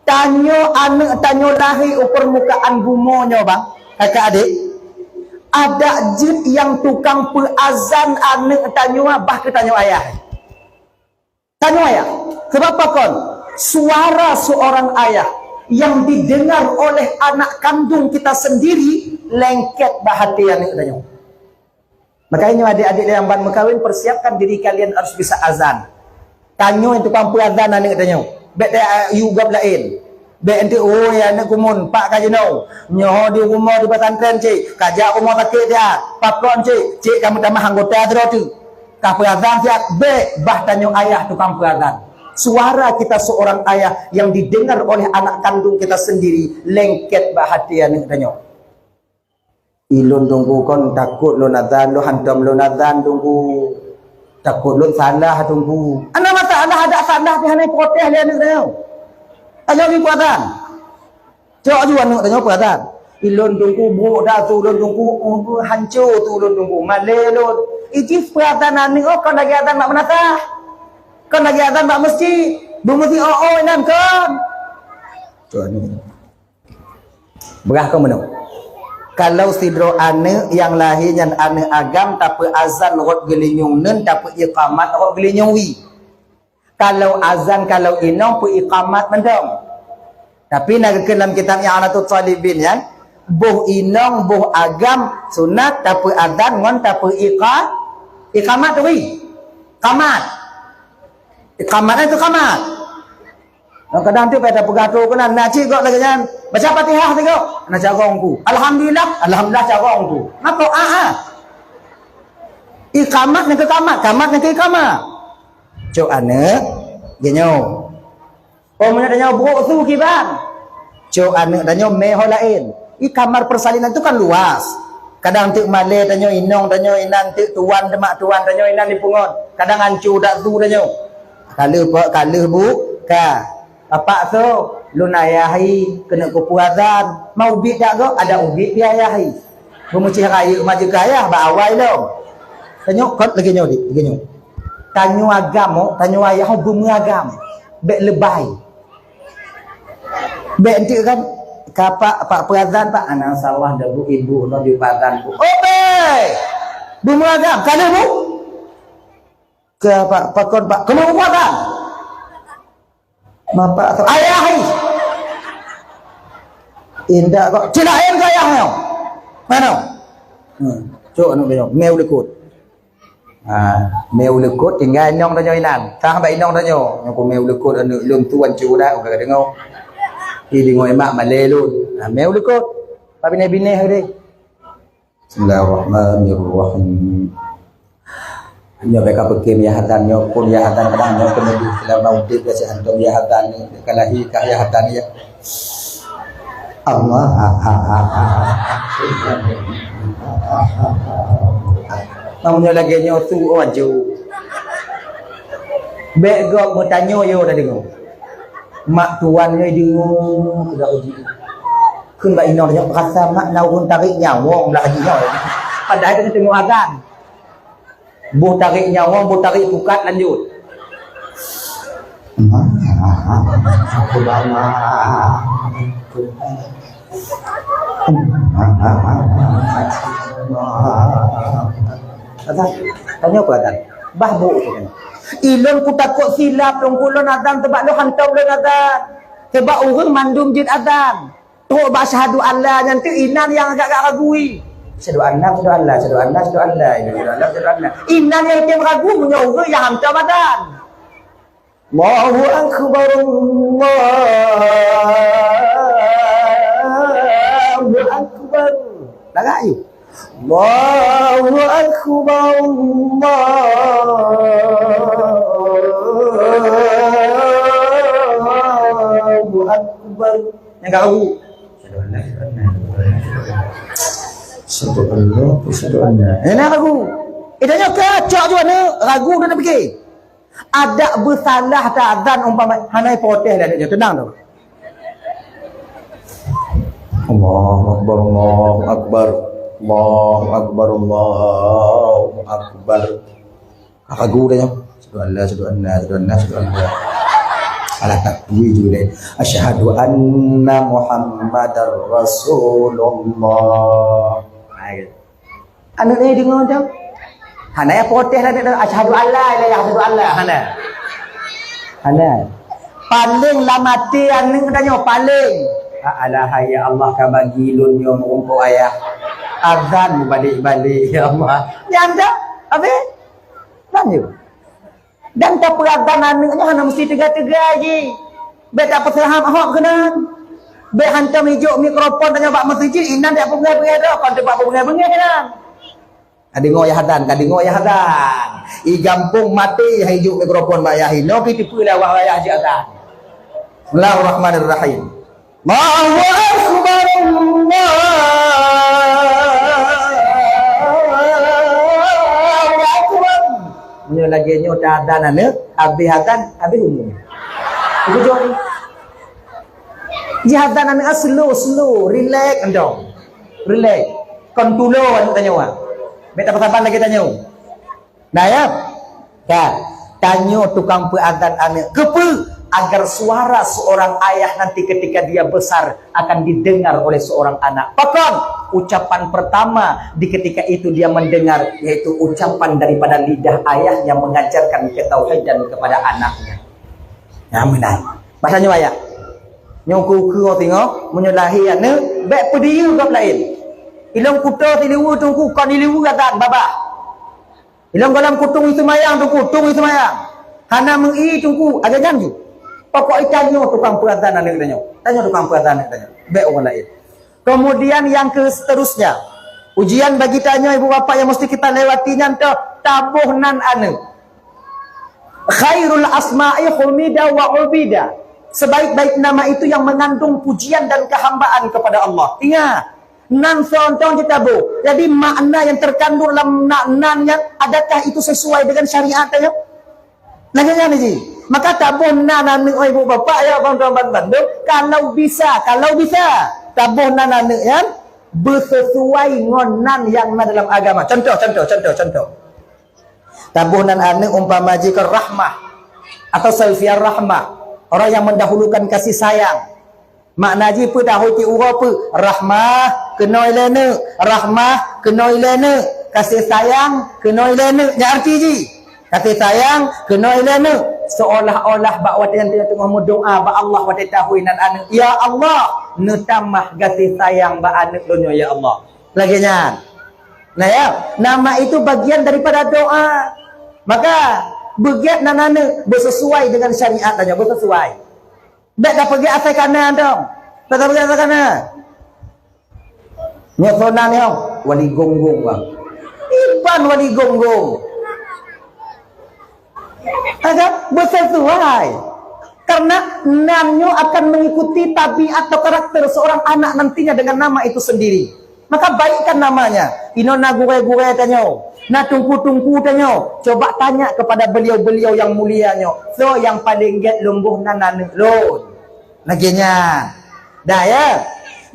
tanyoe aneuk tanyoe lahé u permukaan bumoe nyoe bang, kakak adik, ada jeuet nyang tukang peuazan aneuk tanyoe bah keu tanyoe ayah. Tanyoe ayah. Sebab pakon? Suara seorang ayah yang didengar oleh anak kandung kita sendiri lengket bah até aneuk tanyoe. Makanya adik-adik yang ban meukawen, persiapkan diri kalian harus bisa azan. Tanyoe tukang peuazan aneuk tanyoe. Bèk ta yue gob laén. Bèk enteuk, "Oh, ya aneuk kumun, pak ka jinoe. Nyoe di rumoh di pesantren cit, ka jak rumoh sakét siat. Pakon cit, cit ka meutamah anggota sidroe teuk." Ka peuazan siat, bèk bah tanyoe ayah tukang peuazan. Suara kita seorang ayah yang didengar oleh anak kandung kita sendiri lengket bah até aneuk tanyoe. Ilôn Teungku kon takot lôn azan, lôn hantom lôn azan Teungku. Takot lôn salah Teungku. Ana masalah adak salah pih hana protes lé aneuk tanyoe. Ayo pih peuazan. Cok ju aneuk tanyoe peuazan. Ilôn Teungku brok dah su lôn Teungku, uh, hanco su lôn Teungku. Malèe lôn. Ijih peue azan aneuk, oh, kon lagèe azan bak meunasah. Kon lagèe azan bak meuseujid. Beumeuseujid, oh, oh, inan kon. Tu aneuk. Beurah keu meunoe. Kalau sidroe aneuk nyang lahé nyan aneuk agam, tapeuazan rot geulinyueng neun, tapeuiqamat rot geulinyueng wie. Kalau azan, kalau inong, peuiqamat mantong. Tapi na geukheun lam kitab I'anatut Thalibin nyan, boh inong, boh agam, sunat tapeuazan ngon tapeuiqa-, iqamat turi. Qamat. Iqamat nyan keu qamat. Kadang teuk payah tapeugah tu keunan, na cit gob lagèe nyan. Baca Fatihah sigoe, na carông ku. Alhamdulillah, alhamdulillah carông ku. Mako, ah, ah. Iqamat nyan keu qamat, qamat nyan keu iqamat. Cok aneuk, geunyoe. Oh, meunyoe tanyoe brok su kiban. Cok aneuk tanyoe mé ho laén. I kamar persalinan tu kan luas. Kadang teuk malèe tanyoe, inong tanyoe, inan teuk, tuan, teuma tuan tanyoe, inan di pungon. Kadang anco dak su tanyoe. Ka lheueh, Pak, ka lheueh, Bu. Ka. Bapak su, lôn ayah hi, keuneuk kupeue azan. Ma ubit dak gob? Adak ubit di ayah hi. Beumeucéh rayeuk mak jeuet keu ayah bak awai lom. Tanyoe kot lagèe nyoe, Dik, lagèe nyoe. Tanyoe agam, oh, tanyoe ayah, oh, beumeuagam. Bèk leubèh. Bèk enteuk kan, ka Pak, Pak peuazan, Pak, aneuk salah dah bu ibu, noh di peuazan bu. Oh, bèk! Beumeuagam, ka lheueh bu? Ka Pak, pakon Pak, keuneuk peuazan? Bapak tu, ayah hai. Indak kok, cina ayah ke ayah nyoe? Mana? Hmm, cok aneuk nyoe, mé u likot. Ha, mé u likot tinggai inong tanyoe inan. Tah bak inong tanyoe, nyoe ku mé u likot aneuk lôn tuan cuk dah, ka deungoe. Ih, deungoe mak malèe lôn. Ha, mé u likot. Pak binéh-binéh deh. Bismillahirrahmanirrahim. Nyoe bèk ka peukem ya hadan, nyoe pun ya hadan, kadang nyoe pun lebih selama udép ya si antum ya hadan, ka lahé ka ya hadan ya. Allah. Namun nyoe lagèe nyoe tu, oh, aju. Bèk gob meutanyoe yo dah deungoe. Mak tuan nyoe deungoe, sudah uji. Kheun bak inong nyoe, rasa mak na ureueng tarék nyawöng blah jinoe. Padahai keuneuk teungoh azan. Boh tarék nyawöng, boh tarék pukat lanjut. Azan. Tanyoe peue azan? Bah bu tu kan. Ilôn kutakot silap lôn, kulôn azan teubak lôn hantom lôn azan. Teubak ureueng mandum jeuet azan. Trok bak syahadu an la nyan teuk inan nyang agak-agak ragu i. Syahadu an la, syahadu an la, syahadu an la, syahadu an la, syahadu an la, syahadu an la. Inan nyang tem ragu meunyoe ureueng nyang hantom adan. Allahu akbar, Allahu akbar. Lagak yuk. Allahu akbar, Allahu akbar. Nyang ka ragu. Satu Allah, satu Allah. Eh, nak ragu. Eh, tanya ke acok juga ni, ragu dah nak fikir. Adak beusalah ta azan umpama hana protes lah dia, tenang tu. Allahu akbar, Allahu akbar. Allahu akbar, Allahu akbar. Ragu dah nyoe. Asyhadu an la, asyhadu anna, asyhadu anna, asyhadu anna. Alah, tak bui juga deh. Asyhadu anna Muhammadar Rasulullah. Hai. Aneuk nyoe deungoe dah. Hana ya protes lah dia, asyhadu an la ilaha illallah, asyhadu an la, hana. Hana. Paléng lam até aneuk tanyoe, paléng. Ah, alah, ya Allah, ka bagi lôn nyoe meurumpok ayah. Azan meubalek-balek, ya Allah. Nyan dah, habis. Lanjut. Dan tapeuazan aneuk nyoe hana meusti teuga-teuga jih. Bèk tapeuseuhab hok keunan. Bèk hantom ijok mikrofon tanyoe bak meuseujid, inan dak peugah-peugah droe, kon teuba peugah-peugah inan. Ka deungoe yah azan, ka deungoe yah azan. I gampông maté hai ijok mikrofon bak yah inoe, pi teupeue lé awak yah jih azan. Bismillahirrahmanirrahim. Allahu akbar, Allahu akbar. Meunyoe lagèe nyoe ta azan aneuk, habéh azan, habéh umu. Beujeuet. Jih azan aneuk slow, slow, relax, endong. Relax. Kon tulo aneuk tanyoe. Bèk tapeusaban lagèe tanyoe. Nah, ya. Kan? Tanyoe tukang peuazan aneuk. Keupeue? Agar suara seorang ayah nanti ketika dia besar akan didengar oleh seorang anak. Pakon? Ucapan pertama di ketika itu dia mendengar, yaitu ucapan daripada lidah ayah yang mengajarkan ketauhidan kepada anaknya. Nah, meunan. Bahasa nyoe ayah. Nyoe ku keu singoh, meunyoe lahé aneuk, bèk peudiyeu gob laén. Ilong kuto siliweue teungku, kon siliweue gata babah. Ilong gohlom kutong iseumayang teungku, tong iseumayang. Hana meu-i teungku, agak nyan ju. Pokok itanyoe tukang peuazan aneuk tanyoe. Tanyoe tukang peuazan aneuk tanyoe. Bèk ureueng laén. Kemudian yang ke seterusnya, ujian bagi tanyoe ibu bapak yang mesti kita lewati nyan toh, taboh nan aneuk. Khairul asma'i humida wa ubida. Sebaik-baik nama itu yang mengandung pujian dan kehambaan kepada Allah. Ingat, nan sontong jitaboh. Jadi makna yang terkandung dalam na-, nan nyan, adakah itu sesuai dengan syariat ya? Lagèe nyan ji. Maka taboh nan aneuk, oi ibu bapak ya, bang tuan ban bandum, kalau bisa, kalau bisa, taboh nan aneuk nyan bersesuai ngon nan yang na dalam agama. Contoh, contoh, contoh, contoh. Taboh nan aneuk umpama jih keu Rahmah atau Saifia Rahmah, orang yang mendahulukan kasih sayang. Makna jih peue, tahu ti uroe peue? Rahmah keunoe lé neuk, Rahmah keunoe lé neuk, kasih sayang keunoe lé neuk. Nyan arti jih. Kasih sayang keunoe lé neuk. Seolah-olah bak watèe nyan teungoh meudoa bak Allah watèe tahu nan aneuk, "Ya Allah, neutamah kasih sayang bak aneuk lôn nyoe ya Allah." Lagèe nyan. Nah ya, nama itu bagian daripada doa. Maka beugèt nan aneuk bersesuai dengan syariat tanyoe, bersesuai. Bèk tapeugèt asai kana dong. Bèk tapeugèt asai kana. Nyoe sona nyoe, wali gonggong bang. Iban wali gonggong. Ada bersesuai. Karena nan nyoe akan mengikuti tabiat atau karakter seorang anak nantinya dengan nama itu sendiri. Maka baikkan namanya. Inoe na gurèe-gurèe tanyoe, na teungku-teungku tanyoe. Coba tanya kepada beliau-beliau yang mulia nyoe, "Soe nyang paleng gèt lôn boh nan aneuk lôn?" Lagèe nyan. Dah ya.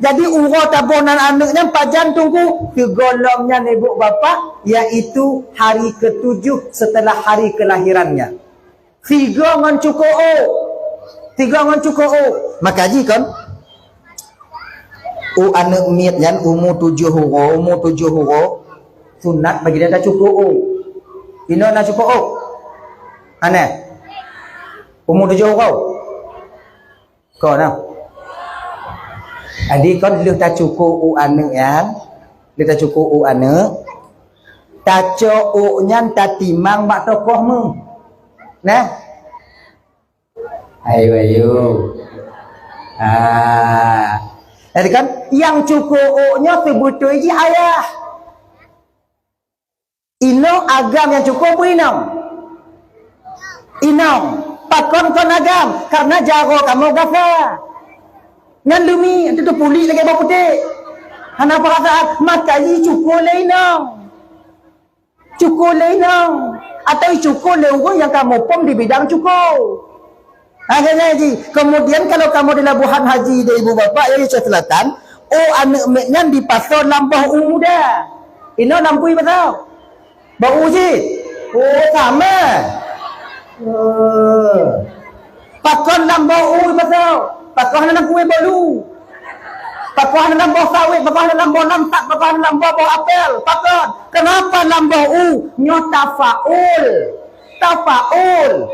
Jadi uroe taboh nan aneuk nyan pajan teungku? Sigohlom nyan ibu bapak, yaitu hari ketujuh setelah hari kelahirannya. Sigoe ngon cuko ôk. Sigoe ngon cuko ôk. Maka jih kon, u aneuk miet nyan umu tujoh uroe, umu tujoh uroe, sunat bagi dia tacuko ôk. Inoe na cuko ôk? Hana. Umu tujoh uroe. Kon na. Jadi kon lheueh tacuko ôk aneuk nyan, lheueh tacuko ôk aneuk, tacok ôk nyan tatimang bak tokoh meuh. Nah. Ayo, ayo. Ah. Jadi kan, nyang cuko ôk nyoe seubeutôi jih ayah. Inong agam nyang cuko peue inong? Inong. Pakon kon agam? Karena jaroe kamoe gasa. Nyan leumi, itu teupulik lagèe bawang putéh. Hana peurasaan, maka jih cuko lé inong. Cuko lé inong. Atau cuko lé ureueng nyang ka muphom di bidang cuko. Akhirnya haji. Kemudian kalau kamoe di Labuhan Haji di ibu bapak ya, Aceh Selatan, oh aneuk miet nyan dipasoe lam boh u muda. Inoe lam peue pasoe? Boh u cit. Oh, sama. Oh. Pakon lam boh u pasoe? Pakon hana lam kuweh bolu? Pakon hana lam boh sawit? Pakon hana lam boh lantak? Pakon hana lam boh, boh apel? Pakon? Kenapa lam boh u? Nyoe tafaul. Tafaul.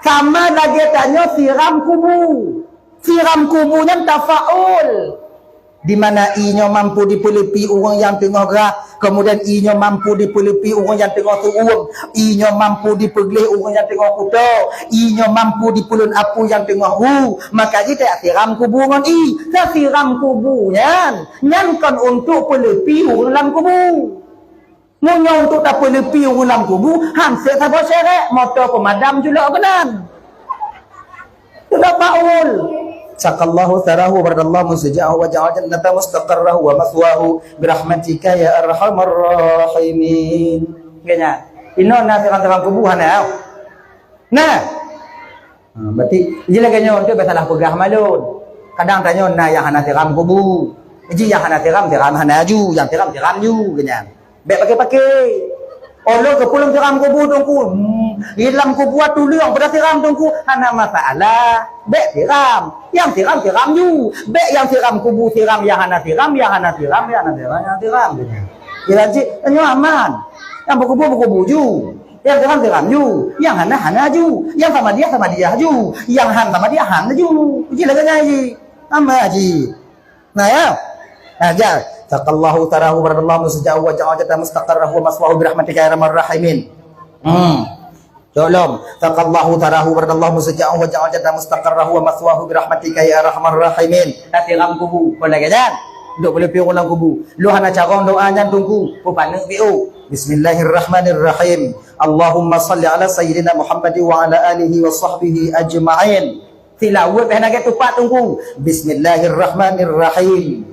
Sama lagèe tanyoe siram kubu. Siram kubu nyan tafaul. Di mana ie nyoe mampu dipeuleupi ureueng nyang teungoh grah, kemudian ie nyoe mampu dipeuleupi ureueng nyang teungoh seuuem, ie nyoe mampu dipeugleh ureueng nyang teungoh kuto, ie nyoe mampu dipeulon apui nyang teungoh hu, maka jih tasiram kubu ngon ie. Tasiram kubu nyan, nyan kon untuk peuleupi ureueng lam kubu. Meunyoe untuk tapeuleupi ureueng lam kubu, han sép saboh syarat, moto peumadam culok keunan. Teuka faul. Saqallahu tsarahu wa baradallahu munsija'ahu wa ja'ala jannata mustaqarrahu wa mathwahu birahmatika ya arhamar rahimin. Kayaknya, inoe na siram-siram kubu hana. Nah. Ha, berarti jih lagèe nyoe tu biasalah peugah malon. Kadang tanyoe na nyang hana siram kubu. Jih nyang hana siram, siram hana ju, nyang siram, siram ju, kayaknya. Bèk paké-paké. Oh, lôn keupeue lôn siram kubu Teungku? Hmm, di lam kubu tuleueng pada siram Teungku. Hana masalah. Bèk siram. Nyang siram, siram ju. Bèk nyang siram kubu, siram nyang hana siram, nyang hana siram, nyang hana siram, nyang siram. Jadi, nyoe aman. Nyang beukubu, beukubu ju. Nyang siram, siram ju. Nyang hana, hana ju. Nyang samadiah, samadiah ju. Nyang han samadiah, han ju. Ji lagèe nyan ji. Aman ji. Nah, ya. Nah, ya. Saqallahu tsarahu wa radallahu mustaqarrahu wa ja'ala jannata mustaqarrahu wa maswahu bi rahmatika ya arhamar rahimin. Hmm. Tolong. Saqallahu tsarahu wa radallahu mustaqarrahu wa ja'ala jannata mustaqarrahu wa maswahu bi rahmatika ya arhamar rahimin. Tasiram kubu. Kon lagèe nyan. Dok beuleupie ureueng lam kubu. Lôn hana carông doa nyan Teungku. Peupaneuk piôh. Bismillahirrahmanirrahim. Allahumma salli ala sayyidina Muhammad wa ala alihi wa sahbihi ajma'in. Tilaweuet pih hana gèt tupat Teungku. Bismillahirrahmanirrahim.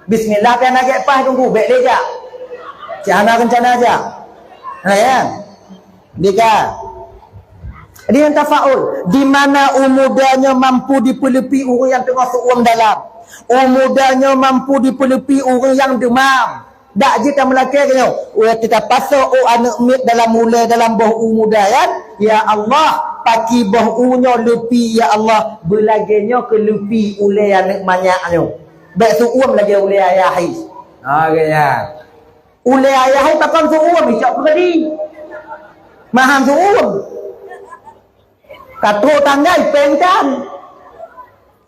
Bismillah pih hana gèt paih Teungku, bèk lé jak. Cit hana reuncana jak. Nah, ya. Dika. Di nyang tafaul, di mana u muda nyoe mampu dipeuleupi ureueng nyang teungoh seuuem dalam. U muda nyoe mampu dipeuleupi ureueng nyang deumam. Dak jeuet tameulakèe keu nyoe. Watèe tapasoe u aneuk miet dalam ulèe dalam boh u muda nyan, ya Allah, paki boh u nyoe leupi, ya Allah, beulagèe nyoe keu leupi ulèe aneuk manyak nyoe. Bèk seuuem lagèe ulèe ayah hai. Ha, geuh nyan. Ulèe ayah hai pakon seuuem, icok keu keudi. Mahan seuuem. Ka trôk tanggai péng tan.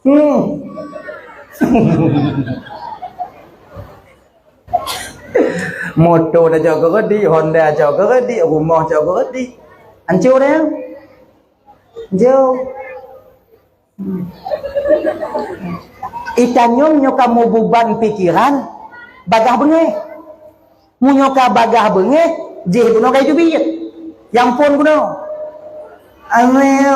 Hmm. Moto dah cok keu keudi, Honda cok keu keudi, rumoh cok keu keudi. Ancô dah. Ancô. Hmm. Itanyong nyoe ka meububan pikeran, bagah beungéh. Meunyoe ka bagah beungéh, jih bunoe ka jiteubiet. Nyang phôn bunoe. Amin.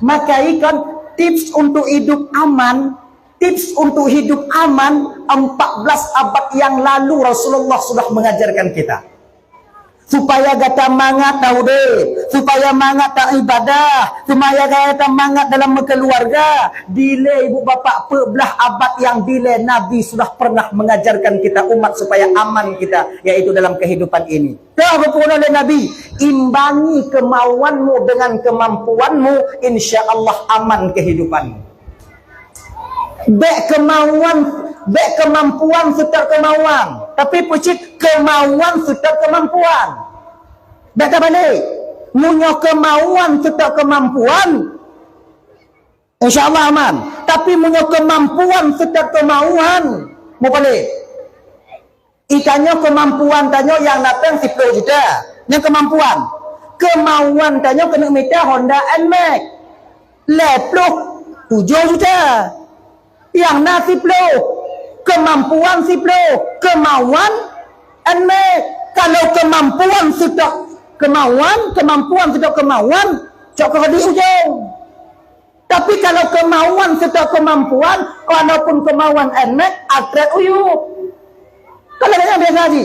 Maka ikon tips untuk hidup aman, tips untuk hidup aman empat belas abad yang lalu Rasulullah sudah mengajarkan kita. Supaya gata mangat taudép, supaya mangat taibadah, supaya gata mangat dalam meukeuluwarga. Dilèe ibu bapak, peuet blah abad nyang dilèe Nabi sudah pernah mengajarkan kita umat supaya aman kita, yaitu dalam kehidupan ini. Toh geupeugah lé Nabi, "Imbangi kemauanmu dengan kemampuanmu, insya Allah aman kehidupanmu." Bèk kemauan, bèk kemampuan seutôt kemauan, tapi peucit kemauan seutôt kemampuan. Bèk tabalek. Meunyoe kemauan seutôt kemampuan, insya Allah aman. Tapi meunyoe kemampuan seutôt kemauan, meubalek. Itanyoe kemampuan tanyoe nyang na péng siploh juta. Nyan kemampuan. Kemauan tanyoe keuneuk mita Honda Nmax lhèe ploh tujoh juta. Nyang na siploh. Kemampuan siploh. Kemauan Nmax. Kalau kemampuan seutôt kemauan, kemampuan seutôt kemauan, cok keu di ujong. Tapi kalau kemauan seutôt kemampuan, walaupun kemauan Nmax, akhirat uyup. Kalau nyang biasa ji.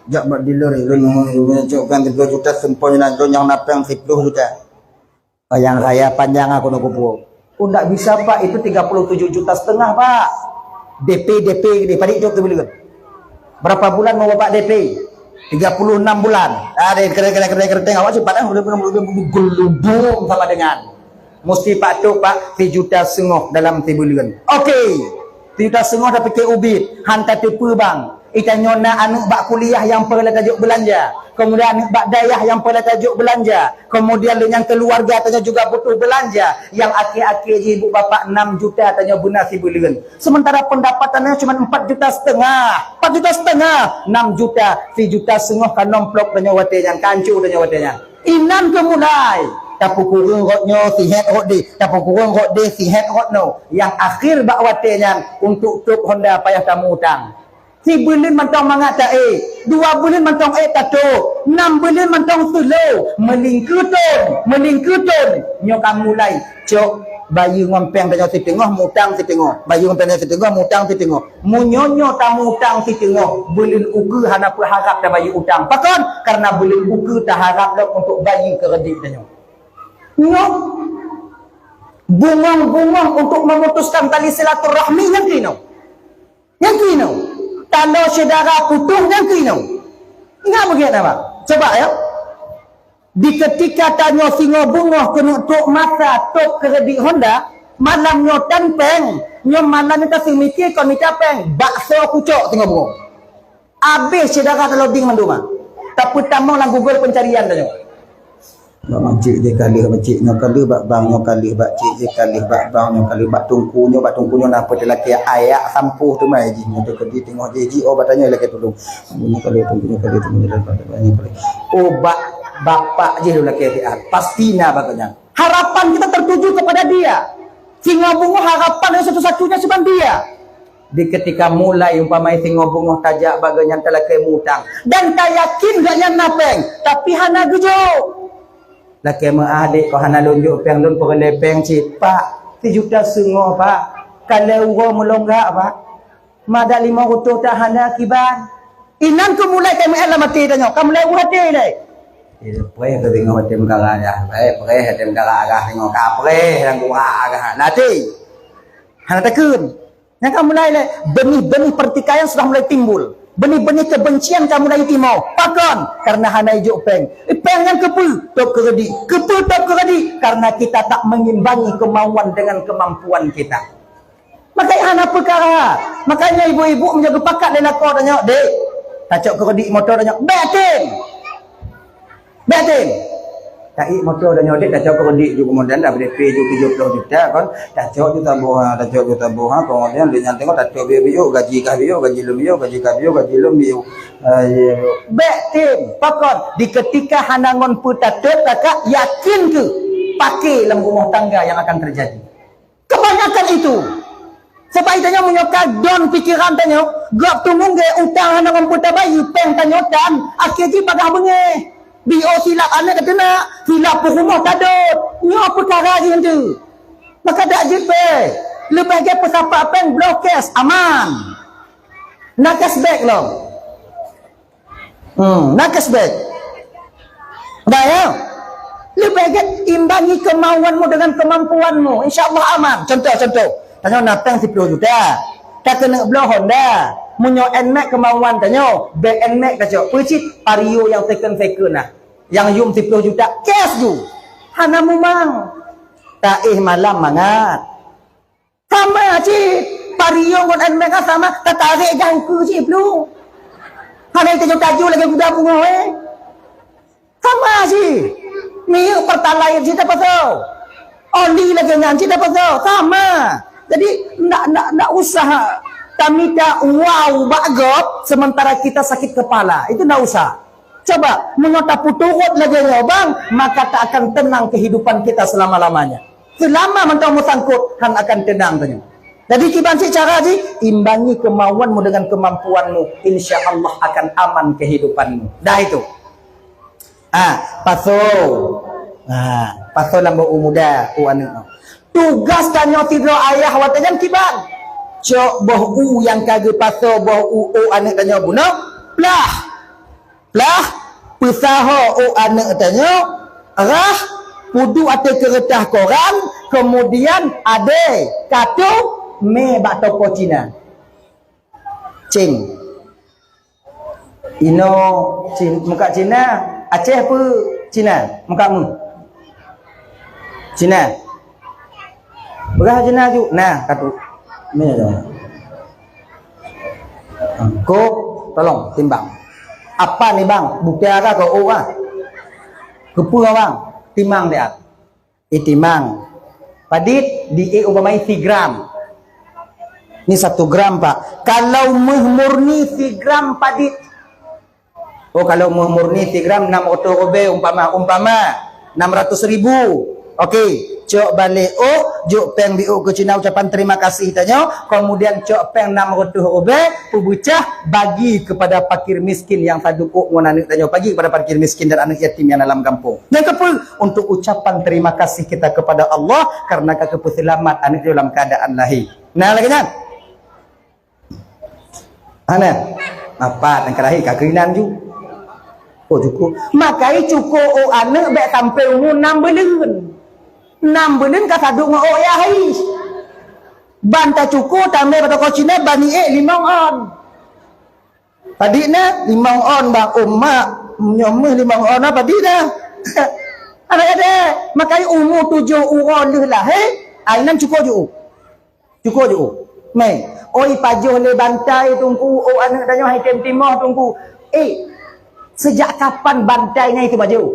Jak bak dealer, ulôn, ulôn cok kan tiga juta sempoi nan, nyang na péng siploh juta. Oh, nyang raya panjang aku nak kupu. Oh, ndak bisa, Pak, itu tiga puluh tujuh juta setengah, Pak. D P, D P gede, padik cok tu bileuen. Berapa bulan mau Bapak D P? Tiga puluh enam bulan. Ah, deh, keren, keren, keren, keren. Tengok, awak cepat, ah. Udah, udah, udah, udah, geludung sama dengan. Musti Pak tu, Pak, sijuta seungoh dalam sibuleuen. Oke. Sijuta seungoh dah pikir ubit. Han tateupeue bang. Itanyoe na aneuk bak kuliah nyang peureulèe tajok beulanja. Kemudian aneuk bak dayah nyang peureulèe tajok beulanja. Kemudian lé nyang keuluwarga tanyoe juga butuh beulanja. Nyang akhé-akhé jih ibu bapak enam juta tanyoe beuna sibuleuen. Sementara pendapatan tanyoe cuma empat juta setengah. Empat juta setengah, enam juta, sijuta seungoh ka nomplok tanyoe watèe nyan, ka ancô tanyoe watèe nyan. Inan keu mulai. Tapeukureueng rot nyoe, sihèt rot deh. Tapeukureueng rot deh, sihèt rot nyoe. Nyang akhé bak watèe nyan, untuk trôk Honda payah tamu utang. Sibuleuen mantong mangat taék, dua buleuen mantong ék tatôk, nam buleuen mantong seulô, meulingkeu thôn, meulingkeu thôn. Nyoe ka mulai cok bayeue ngon péng tanyoe siteungoh, mutang siteungoh. Bayeue ngon péng tanyoe siteungoh, mutang siteungoh. Meunyoe nyoe tamutang siteungoh, buleuen ukeue hana peuharab tabayeue utang. Pakon? Karena buleuen ukeue taharab lom untuk bayeue keureudit tanyoe. Nyoe bungong-bungong untuk memutuskan tali silaturahmi nyang keunoe. Nyang keunoe, taloe syedara putoh nyang keunoe. Ingat beugét na, Bang? Coba ya. Di ketika tanyoe singoh beungoh keuneuk trok masa top kredit Honda, malam nyoe tan péng, nyoe malam nyoe taseumike kon mita péng, bakso kucok singoh beungoh. Abéh syedara taloading mandum ah. Tapeutamong lam Google pencarian tanyoe. Bak macik je kalih bak cik nyoe kalih bak bang nyoe kalih bak cik je kalih bak bang nyoe kalih bak tungku nyoe bak tungku nyoe na peue teulakée ayak sampôh teuma jih nyoe teukeudi teungoh jih jih oh bak tanyoe lakée tulông. Nyoe kalih tungku nyoe kalih tungku nyoe kalih bak nyoe kalih. Oh bak bapak jih lôn lakée siat. Pasti na bak nyan. Harapan kita tertuju kepada dia. Singoh beungoh harapan yang satu-satunya cuma dia. Di ketika mulai umpama singoh beungoh tajak bak geuhnyan talakée mutang dan tayakin geuhnyan na péng, tapi hana geujok. Lakée meuah dek kau hana lôn jok péng lôn peureulée péng cit. Pak, sijuta seungoh, Pak. Ka lhée uroe meulonggak, Pak. Madak limong reutôh tak hana kiban. Inan keu mulai K M L lam até tanyoe, ka mulai u até dai. Eh, preh ka tengok até meugara dah. Eh, preh até meugara agah tengok ka preh dan gura agah. Nanti. Hana takheun. Nyang ka mulai lé, benih-benih pertikaian sudah mulai timbul. Benih-benih kebencian ka mulai timoh. Pakon? Karena hana ijok péng. Eh, péng nyang keupeue? Top keureudi. Keupeue top keureudi? Karena kita tak mengimbangi kemauan dengan kemampuan kita. Maka hana peukara. Makanya ibu-ibu meunyoe geupakat lé lakoe tanyoe, "Dek, tacok keureudi moto tanyoe." Bék tem. Bék tem. Taék moto tanyoe, "Dek, tacok keureudi ju keumudian dah B D P ju tujoh ploh juta kon. Tacok ju taboh ha, tacok ju taboh ha, keumudian lheueh nyan teungoh tacok biôh-biôh, gaji kah biôh, gaji lôn biôh, gaji kah biôh, gaji lôn biôh." Eh, bék tem. Pakon? Di ketika hana ngon peue tatot, kakak yakin keu paké lam rumah tangga yang akan terjadi. Kebanyakan itu. Sebab itu nyoe meunyoe ka don pikiran tanyoe, gob tu munggé utang hana mampu tabayi, péng tanyoe tan, akhé jih bagah beungéh. B O silap aneuk teunak, silap peurumoh tadot. Nyoe peukara jih tu. Maka dak jeuet beh. Leubeh gét peusapat péng bloe cash aman. Na cashback lom. Hmm, na cashback. Dah ya? Leubeh gét imbangi kemauanmu dengan kemampuanmu. Insya Allah aman. Contoh, contoh. Tanyoe na péng siploh juta. Takeuneuk bloe Honda. Meunyoe Nmax kemauan tanyoe, bék Nmax tacok. Peue cit Vario nyang second-second nah. Nyang yum siploh juta cash ju. Hana mumang. Taéh malam mangat. Sama cit, Vario ngon Nmax kan sama, tatarek gah ukeue cit plueng. Hana tajok-tajok lagèe guda bungoh, eh. Sama cit. Minyeuk Pertalite cit tapasoe. Oli lagèe nyan cit tapasoe. Sama. Jadi, ndak, ndak, ndak usah tamita wow bak gob, sementara kita sakit kepala. Itu ndak usah. Coba, meunyoe tapeuturot lagèe nyoe, bang, maka tak akan tenang kehidupan kita selama-lamanya. Seulama mantong meusangkot, han akan teunang tanyoe. Jadi, kiban cit cara jih, imbangi kemauanmu dengan kemampuanmu, insya Allah akan aman kehidupanmu. Dah itu. Ah, pasoe. Ah, pasoe lam boh u muda, u aneuk. Tugas tanyoe sidroe ayah watèe nyan kiban. Cok boh u nyang ka geupasoe boh u, u aneuk tanyoe bunoe, plah. Plah, peusaho u aneuk tanyoe, rhah, peuduek ateueh keureutah koran, keumudian adèe, katoe, mè bak toko Cina. Cén. Inoe Cin-, muka Cina, Aceh peue Cina, muka meuh. Cina. Peugah Cina ju, nah, katoe. Ni aja. Ko, tolong timbang. Apa ni, Bang? Bukti ada ko, oh, ah. Keupeue, Bang? Timang dia. Itimang. Padit diék umpamai sigram. Ni satu gram, Pak. Kalau meuh murni sigram padit. Oh, kalau meuh murni sigram enam ratus ribèe umpama, umpama enam ratus ribu. Okey, cok balek ôk, jok péng biôk keu Cina ucapan terima kasih tanyoe, kemudian cok péng enam ratus ribèe, peubeucah bagi kepada fakir miskin nyang sadum ôk ngon aneuk tanyoe, bagi kepada fakir miskin dan aneuk yatim nyang dalam gampông. Nyang keupeu, untuk ucapan terima kasih kita kepada Allah karena ka geupeuseulamat aneuk nyoe lam keuadaan lahé. Nah, lagèe nyan. Hana. Apat nyang keulahé ka keuinan ju. Oh, cukup. Makai cukup ôk aneuk bèk sampai umu enam buleuen. Enam buleuen ka sadum ngon ôk yah hai. Ban tacuko tamè bak toko Cina ban iék limong ôn. Padit na limong ôn bang umat, nyoe meuh limong ôn na padit na. Anak ada, makai umu tujoh uroe lheueh lahé, ai nan cukup jeuuk. Cukup jeuuk. Mei, oi pajoh lé bantai teungku, oh aneuk tanyoe hai tem timoh teungku. Eh, sejak kapan bantai nyan itu pajoh?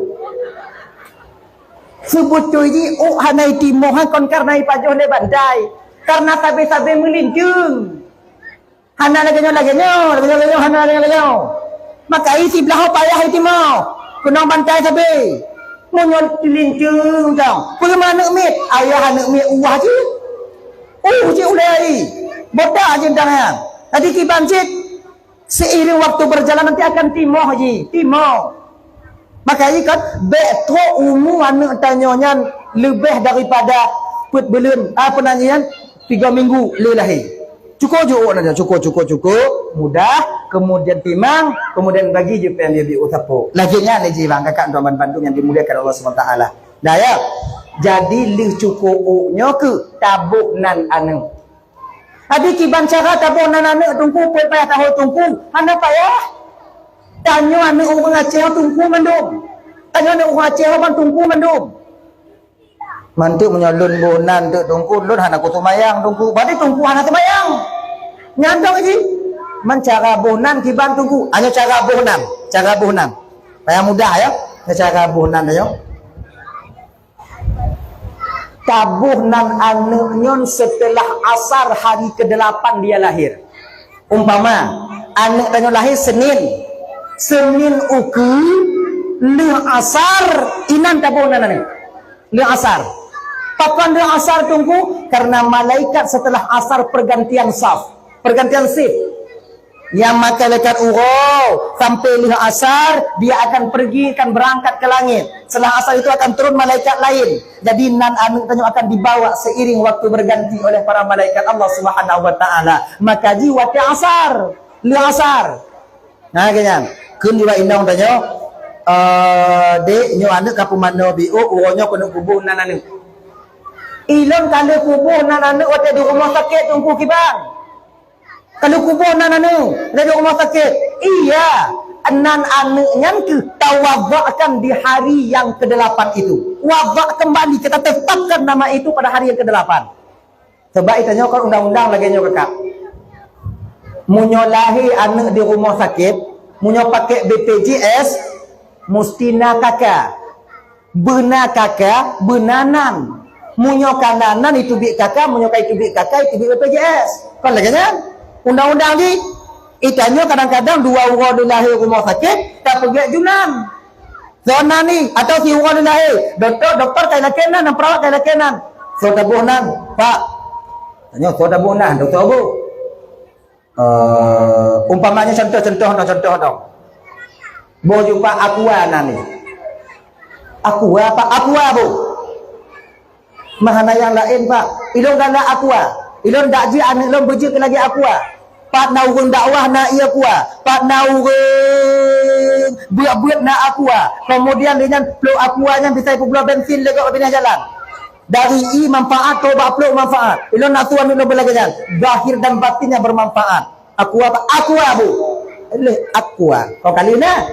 Sebetul jih, oh hana itimoh kon karena ipajoh lé bantai. Karena sabe-sabe meulinteung. Hana lagèe nyoe, lagèe nyoe, lagèe nyoe, lagèe nyoe, hana lagèe nyoe, lagèe nyoe. Maka i siblaih payah itimoh. Keunong bantai sabe. Meunyoe teulinteung tong. Peue aneuk miet? Ayah aneuk miet uwah cit. Uh, cit ulèe. Botak cit tangan. Jadi kiban cit. Seiring waktu berjalan nanti akan timoh ji, timoh. Maka i kan bèk trok umu aneuk tanyoe nyan leubeh daripada peuet buleuen, apa nan nyan, tiga minggu lé lahé. Cukup jeuuk nan nyan, cukup, cukup, cukup mudah, kemudian timang, kemudian bagi jipèng biôh-biôh sapo. Lagèe nyan lé ji bang kakak droe ban bandum nyang dimuliakan Allah Subhanahu Wa Taala. Dah ya. Jadi lheueh cukup nyoe keuh taboh nan aneuk. Jadi kiban cara taboh nan aneuk teungku, peue payah taboh teungku, hana payah. Tanyoe aneuk ureueng Aceh teungku mandum. Tanyoe aneuk ureueng Aceh ban teungku mandum. Mantuk meunyoe lôn boh nan teuk teungku, lôn hana kuseumayang teungku. Berarti teungku hana seumayang. Nyan dong ji. Man cara boh nan kiban teungku. Hanya cara boh nan, cara boh nan. Payah mudah ya. Cara boh nan ayo. Taboh nan aneuk nyoe setelah asar hari kedelapan dia lahir. Umpama, aneuk tanyoe lahé Senin. Senin ukeue lheueh asar inan taboh nan aneuk. Lheueh asar. Pakon lheueh asar teungku? Karena malaikat setelah asar pergantian saf, pergantian shift. Nyang malaikat uroe sampai lheueh asar, dia akan pergi, akan berangkat ke langit. Setelah asar itu akan turun malaikat lain. Jadi nan aneuk tanyoe akan dibawa seiring waktu berganti oleh para malaikat Allah Subhanahu Wa Taala. Maka ji watèe asar, lheueh asar. Nah, keu nyan. Kheun jiba inong tanyoe, eh, dek, nyoe aneuk ka peumanoe biôh, uroe nyoe keuneuk kuboh nan aneuk. Ilôn ka lheueh kuboh nan aneuk watèe di rumoh sakét teungku kiban. Ka lheueh kuboh nan aneuk, laju rumoh sakét. Iya, nan aneuk nyan keuh tawabakkan di hari yang kedelapan itu. Wabak kembali, kita tetapkan nama itu pada hari yang kedelapan. Sebab itanyoe kan undang-undang lagèe nyoe kakak. Meunyoe lahé aneuk di rumoh sakét, meunyoe pakai B P J S, musti na kaka. Beuna kaka, beuna nan. Meunyoe ka na nan, iteubiet kaka, meunyoe ka iteubiet kaka, iteubiet B P J S. Kon lagèe nyan? Undang-undang di, itanyoe kadang-kadang dua uroe lheueh lahé rumoh sakét, tapeugèt ju nan. Soe nan ni, atau si uroe lheueh lahé, dokto, dokto ka ilakèe nan, dan perawat ka ilakèe nan. Soe taboh nan, Pak. Tanyoe soe taboh nan, dokto boh. Eh, umpamanya contoh, contoh dong, contoh dong. Boh ju Pak, Aqua nan ni. Aqua, Pak, Aqua boh. Meuhana nyang laén, Pak. Ilôn galak Aqua. Ilôn dak jeuet aneuk lôn beujeuet keu lagèe Aqua. Pat na ureueng dakwah na ié Aqua. Pat na ureueng beuet-beuet na Aqua. Kemudian lé nyan plôk Aqua nyan bisa ipeubloe bensin lé gob binéh jalan. Dari ié manfaat, trôk bak plôk manfaat. Ilôn na tuan lôn beulagèe nyan. Zahir dan batinnya bermanfaat. Aqua apa? Aqua, Bu. Leh Aqua. Kau kali na.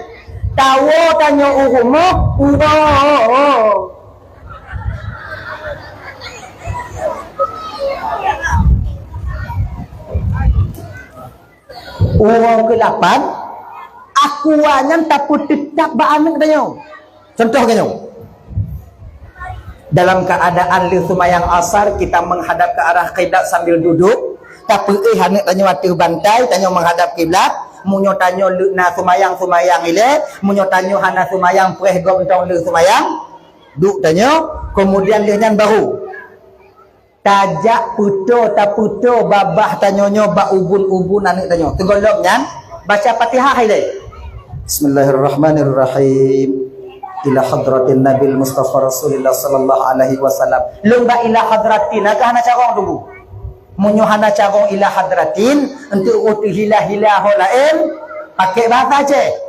Tawoe tanyoe u rumoh, uroe. Uroe kelapan, Aqua nyan tapeuteutab bak aneuk tanyoe. Contoh geutanyoe. Dalam keadaan lheueh seumayang asar, kita menghadap ke arah kiblat sambil duduk. Tapeuéh aneuk tanyoe ateueh bantai, tanyoe menghadap kiblat. Meunyoe tanyoe lheueh na seumayang, seumayang ilèe. Meunyoe tanyoe hana seumayang, preh gob mantong lheueh seumayang. Duek tanyoe, kemudian lheueh nyan baru tajak peutoe, tapeutoe babah tanyoe nyoe bak ubun-ubun aneuk tanyoe. Sigohlom nyan, baca Fatihah ilèe. Bismillahirrahmanirrahim. Ila hadratin Nabil Mustafa Rasulillah sallallahu alaihi wasallam. Lôn bak ila hadratin, na keuh hana carông dulu. Meunyoe hana carông ila hadratin, untuk rôh teuhila-hila ho laén, pakai bahasa Aceh.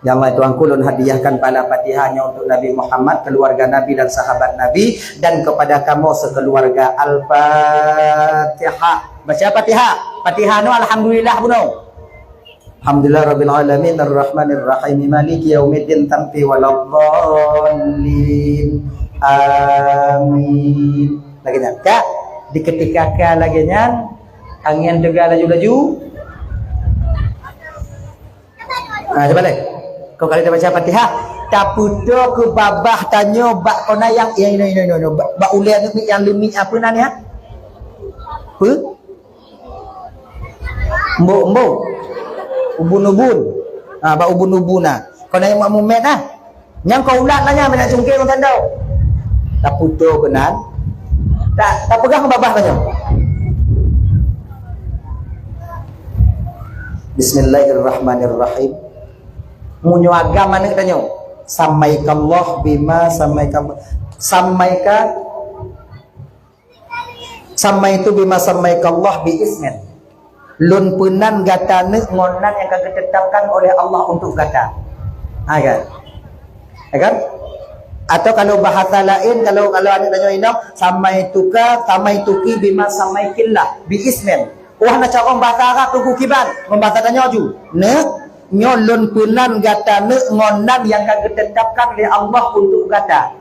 Ya Allah, Tuhanku, lôn hadiahkan pahala Fatihah nyoe untuk Nabi Muhammad, keluarga Nabi dan sahabat Nabi, dan kepada kamoe sekeluarga. Al-Fatihah. Baca Fatihah. Fatihah nyoe alhamdulillah bunoe. Alhamdulillah rabbil alamin, arrahmanir rahim, maliki yaumiddin, tanti waladdallin. Amin. Lagèe nyan. Ka, di ketika ka lagèe nyan, angén teuga laju-laju. Ha, cuba lé. Kok kali tabaca Fatihah, tapeutoe keu babah tanyoe bak kona nyang, nyang inoe, inoe, inoe, inoe. Bak, bak ulèe aneuk miet nyang leumiek apa nan nyan? Peu? Embok-embok. Ubun-ubun. Ha, bak ubun-ubun na. Kona nyang mak mumet na. Nyang ka ulat na nyan, meunan cungké ngon sandau. Tapeutoe keunan. Ta, tapeugah ngon babah tanyoe. Bismillahirrahmanirrahim. Meunyoe agam aneuk tanyoe, samaikallah bima samaika, samaika, samaitu bima samaikallah bi ismin. Lôn peunan gata neuk ngon nan nyang ka geutetapkan oleh Allah untuk gata. Ha, kan? Ya, kan? Atau kalau bahasa lain, kalau, kalau aneuk tanyoe inong, samaituka, samaituki bima samaikillah bi ismin. Wah, na carông bahasa Arab tu kiban, ngon bahasa tanyoe ju. Neuk, nyoe lôn peunan gata neuk ngon nan nyang ka geutetapkan lé Allah untuk gata.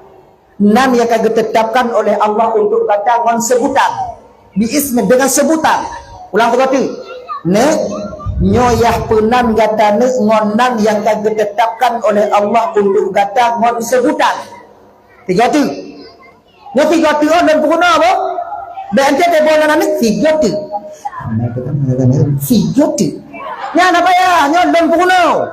Nan nyang ka geutetapkan oleh Allah untuk gata ngon sebutan. Bi ismin, dengan sebutan. Ulang sigoe teuk. Neuk, nyoe yah peunan gata neuk ngon nan nyang ka geutetapkan oleh Allah untuk gata ngon sebutan. Sigoe teuk. Nyoe sigoe teuk, oh, lôn peurunoe, boh. Bèk ente teuboh nan aneuk, sigoe teuk. Sigoe teuk. Nyan apa ya? Nyoe lôn peurunoe.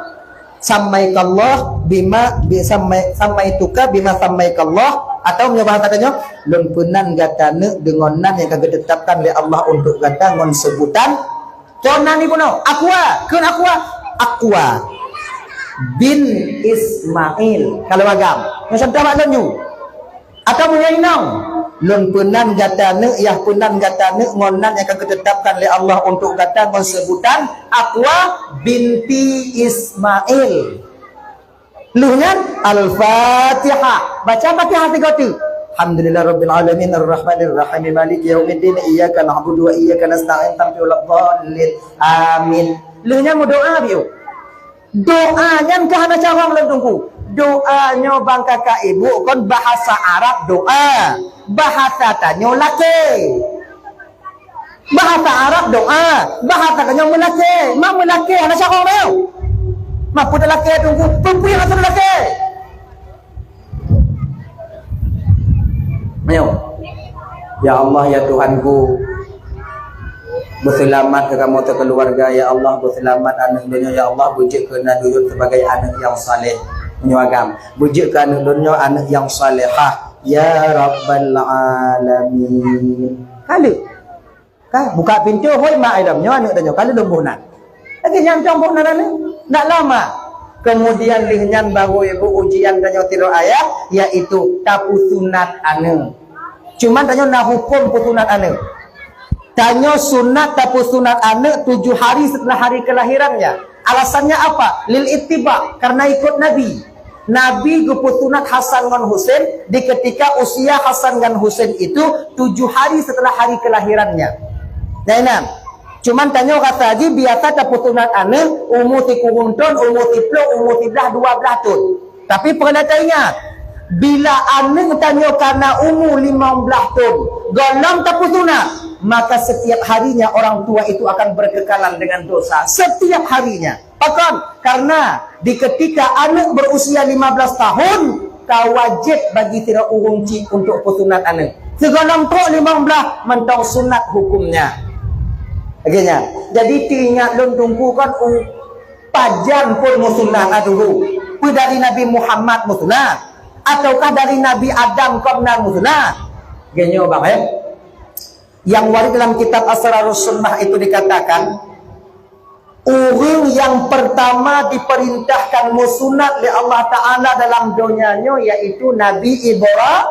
Samaikallah bima, bi, samai, samaituka bima samaikallah, atau meunyoe bahasa tanyoe, lôn peunan gata neuk deungon nan nyang ka geutetapkan lé Allah untuk gata ngon sebutan. Kon nan ibu no, Aqua, kheun Aqua. Aqua bin Ismail. Kalau agam, nyang contoh bak lôn nyoe. Atau meunyoe inong, lôn peunan gata neuk, yah peunan gata neuk ngon nan nyang ka geutetapkan lé Allah untuk gata ngon sebutan Aqua binti Ismail. Lheueh nyan, Al-Fatihah. Baca Fatihah sigoe teuk. Alhamdulillah rabbil alamin, arrahmanir rahim, maliki yaumiddin, iyyaka na'budu wa iyyaka nasta'in, ihdinas siratal mustaqim. Amin. Lheueh nyan meudoa biôh. Doa nyan ka hana carông lôn Teungku. Doa nyoe bang kakak ibu kon bahasa Arab doa. Bahasa tanyoe lakèe. Bahasa Arab doa. Bahasa tanyoe meulakèe. Ma meulakèe hana carông meuh. Ma peue lakèe Teungku? Peue-peue nyang hana lakèe? Ayo. Ya Allah, ya Tuhanku, beuseulamat keu kamoe sikeuluwarga, ya Allah, beuseulamat aneuk lôn nyoe, ya Allah, beujeuet keu na duyun sebagai aneuk nyang saleh. Meunyoe agam, beujeuet keu aneuk lôn nyoe aneuk nyang salehah, ya Rabbal Alamin. Ka lheueh. Ka buka pintoe, "Hoi mak, i lom nyoe aneuk tanyoe, ka lheueh lôn boh nan." Lagèe nyan cong boh nan aneuk, ndak lama. Kemudian lheueh nyan baru ibu ujian tanyoe sidroe ayat, yaitu tapeusunat aneuk. Cuman tanyoe na huköm peusunat aneuk. Tanyoe sunat tapeusunat aneuk tujuh hari setelah hari kelahirannya. Alasannya apa? Lil ittiba, karena ikut Nabi. Nabi geupeusunat Hasan ngon Husein di ketika usia Hasan ngon Husein itu tujuh hari setelah hari kelahirannya. Nah, inan. Cuman tanyoe rasa jih biasa tapeusunat aneuk umu sikureueng thon, umu siplôh, umu siblaih, dua blaih thon. Tapi peureulèe taingat, bila aneuk tanyoe ka na umu limong blaih thon, gohlom tapeusunat, maka setiap harinya orang tua itu akan berkekalan dengan dosa. Setiap harinya. Pakon? Karena di ketika aneuk berusia lima belas tahun, ka wajéb bagi sidroe ureueng chik untuk peusunat aneuk. Sigohlom trok limong blaih mantong sunat hukumnya. Lagèe nyan. Jadi teuingat lôn Teungku kon u-, pajan phon meusunat, ah, Teungku. Peue dari Nabi Muhammad meusunat? Ataukah dari Nabi Adam kon nan meusunat? Lagèe nyoe bang, eh. Yang waréh dalam kitab Asrarus Sunnah itu dikatakan, ureueng nyang pertama diperintahkan meusunat lé Allah Taala dalam donya nyoe yaitu Nabi Ibra-,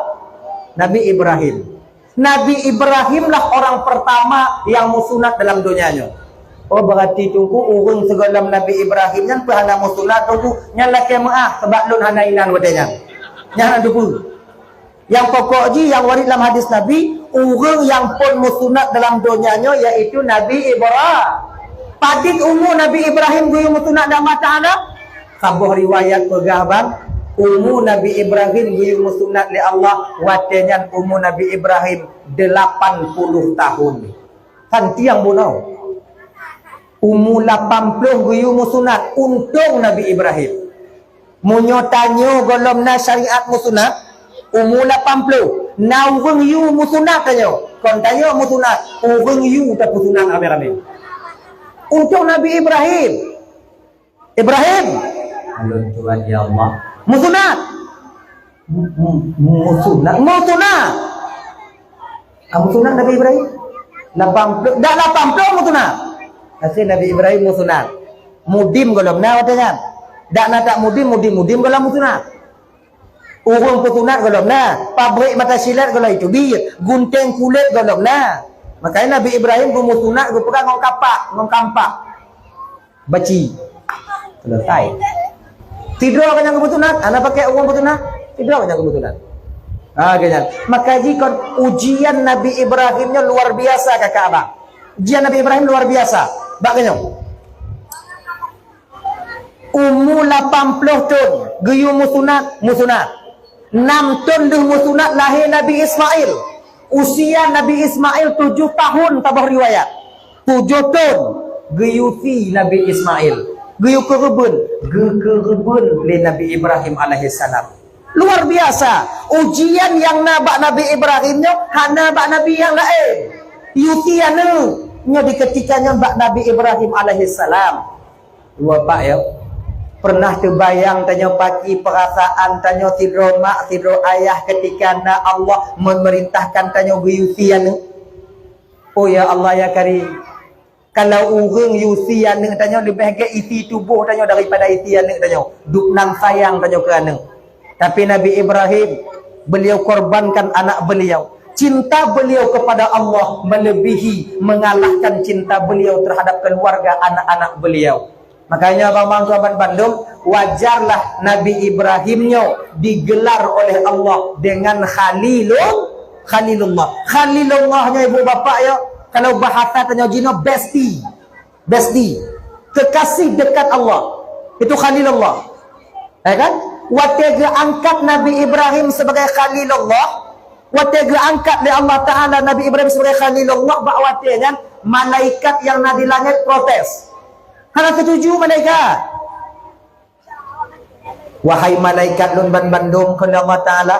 Nabi Ibrahim. Nabi Ibrahim lah orang pertama nyang meusunat dalam donya nyoe. Oh, berarti Teungku ureueng sigohlom Nabi Ibrahim nyan peue hana meusunat Teungku? Nyan lakèe meu'ah, sabab lôn hana inan watèe nyan. Nyan hana teupeue. Nyang pokok jih nyang waréh lam hadis Nabi, ureueng nyang phon meusunat dalam donya nyoe yaitu Nabi Ibra-, Padit umu Nabi Ibrahim geuyue meusunat lé Allah Taala? Saboh riwayat peugah ban, umu Nabi Ibrahim geuyue meusunat lé Allah, watée nyan umu Nabi Ibrahim delapan puluh tahun. Santiang bunoe. Umu lapan ploh geuyue meusunat, untông Nabi Ibrahim. Meunyoe tanyoe gohlom na syariat meusunat, umu lapan ploh, na ureuëng yue meusunat tanyoe. Kon tanyoe meusunat, ureuëng yue tapeusunat ramé-ramé. Untông Nabi Ibrahim. Ibrahim. Alon Tuhan ya Allah. Meusunat. Mu-, mu-, meusunat. Meusunat. Ah, meusunat Nabi Ibrahim. Lapan ploh, dak lapan ploh meusunat. Akhé Nabi Ibrahim meusunat. Mudim gohlom na watée nyan. Dak na tak mudim, mudim, mudim gohlom meusunat. Ureuëng peusunat gohlom na, pabrik mata silet gohlom iteubiet, gunténg kulét gohlom na. Makanya Nabi Ibrahim geumeusunat geupeugah ngon kapak, ngon kampak. Baci. Selesai. Sidroe ka nyang geumeusunat, hana pakai ureuëng peusunat. Sidroe ka nyang geumeusunat. Ha, ka nyan. Maka jikon ujian Nabi Ibrahim nyoe luar biasa kakak abang. Ujian Nabi Ibrahim luar biasa. Bak keunyoe. Umu lapan ploh thon geuyue meusunat, meusunat. Nam thon lheueh meusunat lahé Nabi Ismail. Usia Nabi Ismail tujoh tahun, saboh riwayat. Tujoh thon geuyue sie Nabi Ismail. Geuyue keureubeuen, geukeureubeuen lé Nabi Ibrahim alaihissalam. Luar biasa. Ujian nyang na bak Nabi Ibrahim nyoe hana bak nabi nyang laén. Yue sie aneuëk nyoe di keutika nyan bak Nabi Ibrahim alaihissalam. Dua pak ya. Pernah teubayang tanyoe paki perasaan tanyoe sidroe mak sidroe ayah keutika na Allah memerintahkan tanyoe geuyue sie aneuëk? Oh ya Allah ya Karim, kalau ureuëng yue sie aneuëk tanyoe leubeh gét isi tuboh tanyoe daripada isi aneuëk tanyoe, dubnan sayang tanyoe keu aneuëk. Tapi Nabi Ibrahim, beliau korbankan anak beliau. Cinta beliau kepada Allah melebihi, mengalahkan cinta beliau terhadap keluarga anak-anak beliau. Makanya abang-abang tuan bandum, wajarlah Nabi Ibrahim nyoe digelar oleh Allah dengan Khalilul-, Khalilullah. Khalilullah nyoe ibu bapak ya, kalau bahasa tanyoe jinoe bestie. Bestie. Kekasih dekat Allah. Itu Khalilullah. Ya kan? Watée geuangkat Nabi Ibrahim sebagai Khalilullah, watée geuangkat lé Allah Taala Nabi Ibrahim sebagai Khalilullah, bak watée nyan malaikat nyang na di langét protes. Hana setuju malaikat. Wahai malaikat lôn ban bandum, kheun Allah Taala,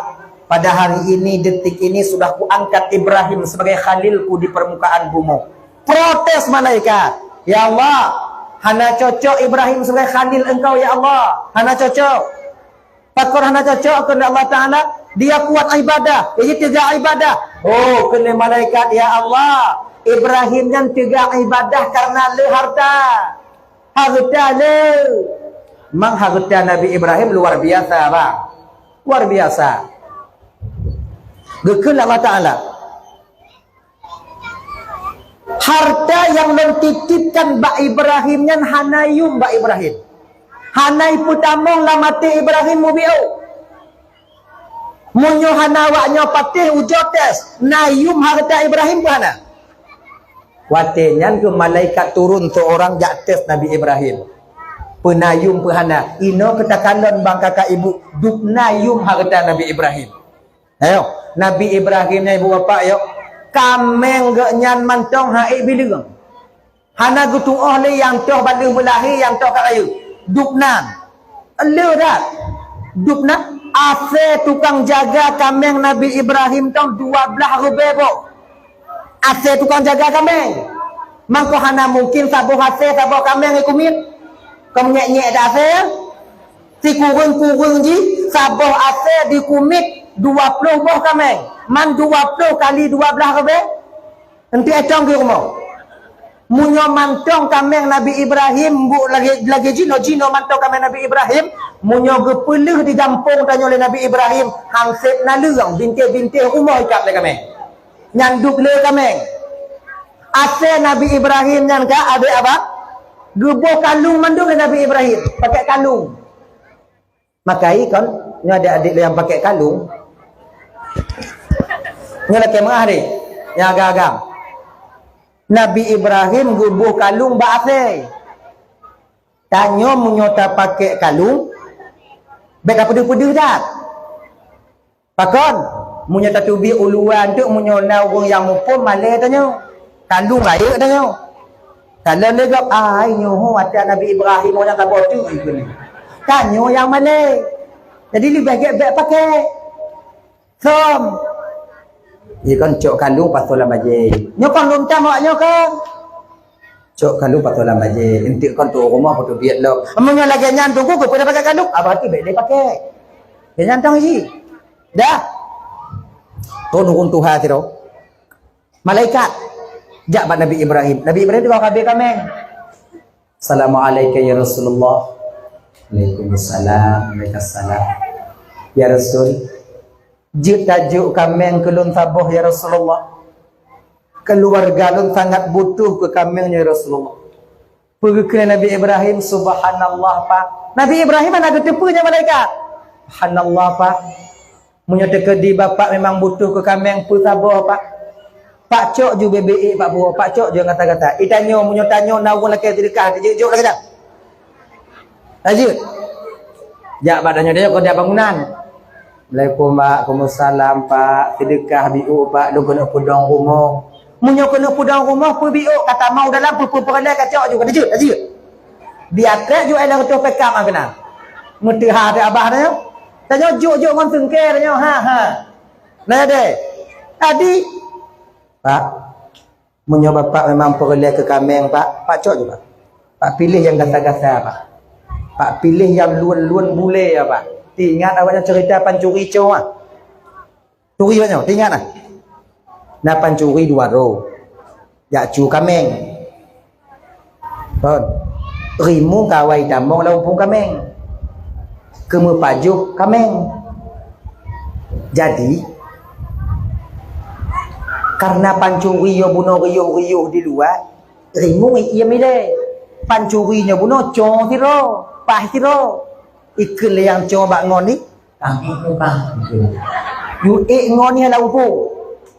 pada hari ini, detik ini sudah kuangkat Ibrahim sebagai khalilku di permukaan bumoe. Protes malaikat, ya Allah, hana cocok Ibrahim sebagai khalil Engkau ya Allah, hana cocok. Pakon hana cocok kheun Allah Taala, dia kuat ibadah, jadi teuga ibadah. Oh, kheun malaikat, ya Allah, Ibrahim nyan teuga ibadah karena le harta. Harta le. Memang harta Nabi Ibrahim luar biasa bang. Luar biasa. Geukheun Allah Taala, harta nyang lôn titipkan bak Ibrahim nyan hana yum bak Ibrahim. Hana ipeutamong lam até Ibrahim mubiôh. Meunyoe hana awak nyoe patéh ujoe tes, na yum harta Ibrahim peu hana? Watée nyan keu malaikat turun seurang jak tes Nabi Ibrahim. Peu na yum peu hana? Inoe keu takalon bang kakak ibu, dubna yum harta Nabi Ibrahim. Ayo, Nabi Ibrahim nyan ibu bapak yo, kaméng geuh nyan mantong hai bileueng. Hana geutuoh lé nyang toh ban lheueh meulahé nyang toh ka rayeuk. Dubnan. Le that. Dubnan. Asée tukang jaga kaméng Nabi Ibrahim tong dua blaih reubée boh. Asée tukang jaga kaméng. Mangko hana mungkin saboh asée saboh kaméng ikumiet. Keu nyek-nyek dak asée. Sikureueng-kureueng jih saboh asée dikumiet dua ploh boh kaméng. Man dua ploh kali dua blaih reubée. Enteuk étong keu rumoh. Meunyoe mantong kaméng Nabi Ibrahim, bu lagée, lagée jinoe, jinoe mantong kaméng Nabi Ibrahim, meunyoe geupeuleueh di gampông tanyoe lé Nabi Ibrahim, han sép naleueng, bintéh-bintéh rumoh ikab lé kaméng. Nyan dub le kaméng. Asée Nabi Ibrahim nyan ka, adék abang, geuboh kalung mandum lé Nabi Ibrahim, pakai kalung. Makai kon, nyoe adik-adik lé nyang pakai kalung. Nyoe lakée meuah deh, nyang agam-agam. Nabi Ibrahim geuboh kalung bak asèe. Tanyoe meunyoe tapakèk kalung, bèk ka peudeuh-peudeuh that. Pakon? Meunyoe tateubiet u luwa teuk, meunyoe na ureueng nyang muphom, malèe tanyoe. Kalung rayeuk tanyoe. Kalon lé gob, "Ai, nyoe ho atra Nabi Ibrahim, ureueng nyang saboh teuk," ikheun lé. Tanyoe nyang malèe. Jadi leubeh gèt bèk pakèk. Som. Ie kon cok kalung pasoe lam bajèe. Nyoe kon lôn tam awak nyoe kon. Cok kalung pasoe lam bajèe. Enteuk kon tu'oh rumoh peuteubiet lom. Meunyoe lagèe nyan teungku, keupeue tapakèk kalung? Ah, berarti bèk lé pakèk. Lagèe nyan tong jih. Dah. Kon ureueng tuha sidroe. Malaikat jak bak Nabi Ibrahim. Nabi Ibrahim teuka habéh kaméng. "Assalamualaikum ya Rasulullah." "Waalaikumsalam, waalaikumsalam." "Ya Rasul, jeuet tajok kaméng keu lôn saboh ya Rasulullah. Keuluwarga lôn sangat butuh keu kaméng ya Rasulullah." Peue geukheun Nabi Ibrahim, "Subhanallah, Pak." Nabi Ibrahim hana geuteupeue nyan malaikat. "Subhanallah, Pak. Meunyoe teukeudi Bapak memang butuh keu kaméng, peue saboh, Pak? Pak cok ju bèbèk ék, Pak buet, Pak cok ju gata-gata." Itanyoe, meunyoe tanyoe na ureueng lakèe seudeukah, jeuet jok lagèe nyan. Lanjut. Jak bak tanyoe, tanyoe keuneuk bangunan. "Assalamualaikum, Pak." "Waalaikumsalam, Pak. Seudeukah biôk, Pak. Lôn keuneuk peudong rumoh." Meunyoe keuneuk peudong rumoh, peubiôk, ka tamong u dalam, peu-, peu-, peureulèe ka cok ju, ka jeuet, ka jeuet. Biatrek ju ai lhèe reutôh pekam a keunan. Meuteuha teuh abah tanyoe. Tanyoe jok-jok ngon seungkè tanyoe, ha, ha. Nah, deh. Tadi, "Pak, meunyoe Bapak memang peureulèe keu kaméng, Pak, Pak cok ju, Pak. Pak piléh nyang gasa-gasa, Pak. Pak piléh nyang luan-luan bulèe, ya, Pak." Teuingat awak nyan ceurita pancuri coe, ah. Turi banyoe, teuingat nah. Na pancuri dua droe. Jak cu kaméng. Kon. Rimueng ka awai tamong lam umpung kaméng. Keu meupajoh kaméng. Jadi, karena pancuri nyoe bunoe riôh-riôh di luwa, rimueng ie milèe. Pancuri nyoe bunoe coe sidroe, paih sidroe. Ikheun lé nyang coe bak ngon ni, "Kami tu kah?" Yu ék ngon ni lam umpung.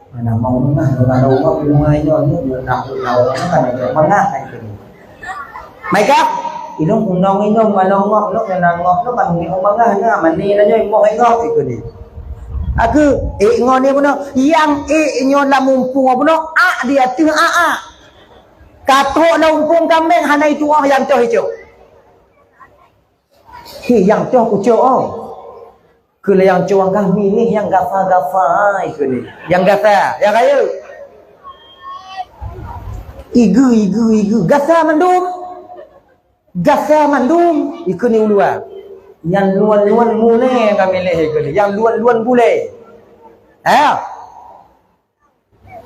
Mana mau mah, mana mau mah, bunga nyoe, nyoe, nyoe, nyoe, kan, nyoe, mangah, kan, ikheun. "Mai kah?" "Inong, inong, inong, mana ngok, inong, mana ngok, inong, mana ngok, mangah, na, mani, na, nyoe, moh, ngok," ikheun ni. Aku, ék ngon ni bunoe, nyang ék nyoe lam umpung bunoe, ak di ateueh ak-ak. Ka trok lam umpung kaméng, hana itu'oh nyang toh icok. Hi, nyang toh kucok, oh. Keu lé nyang cuang kah miléh nyang gasa-gasa, ikheun ni. Nyang gasa, nyang rayeuk. Igu, igu, igu. Gasa mandum. Gasa mandum, ikheun ni u luwa. Nyang luan-luan bulèe ka miléh, ikheun ni. Nyang luan-luan bulèe. Ha?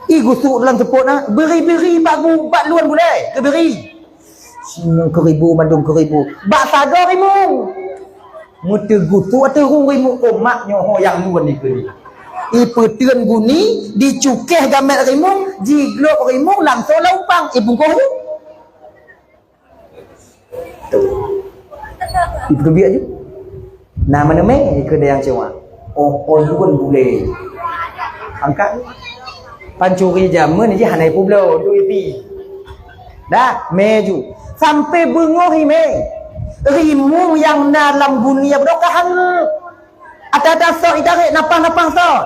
Ih, gusuk dalam seupôt na, bri-bri bak gu-, bak luan bulèe, geubri. Sinan keuribu, mandum keuribu. Bak sagoe rimueng. Meuteugusuk ateueh rhueng rimueng, oh, mak nyoe ho nyang luan ikheun ni. Ipeuteun guni, dicukéh gamèt rimueng, jiglôb rimueng, langsông lam umpang, ibungkôh. Ipeubiet ju. Na meuneumé ikheun nyang cuang. Oh, oh, luan bulèe. Angkat. Pancuri jameun jih hana ipubloe, tu ipi. Dah, mé ju. Sampai beungoh imé. Rimueng nyang na lam guni bunoe ka hangeuet. Ata-ata sot itarek, napah-napah sot.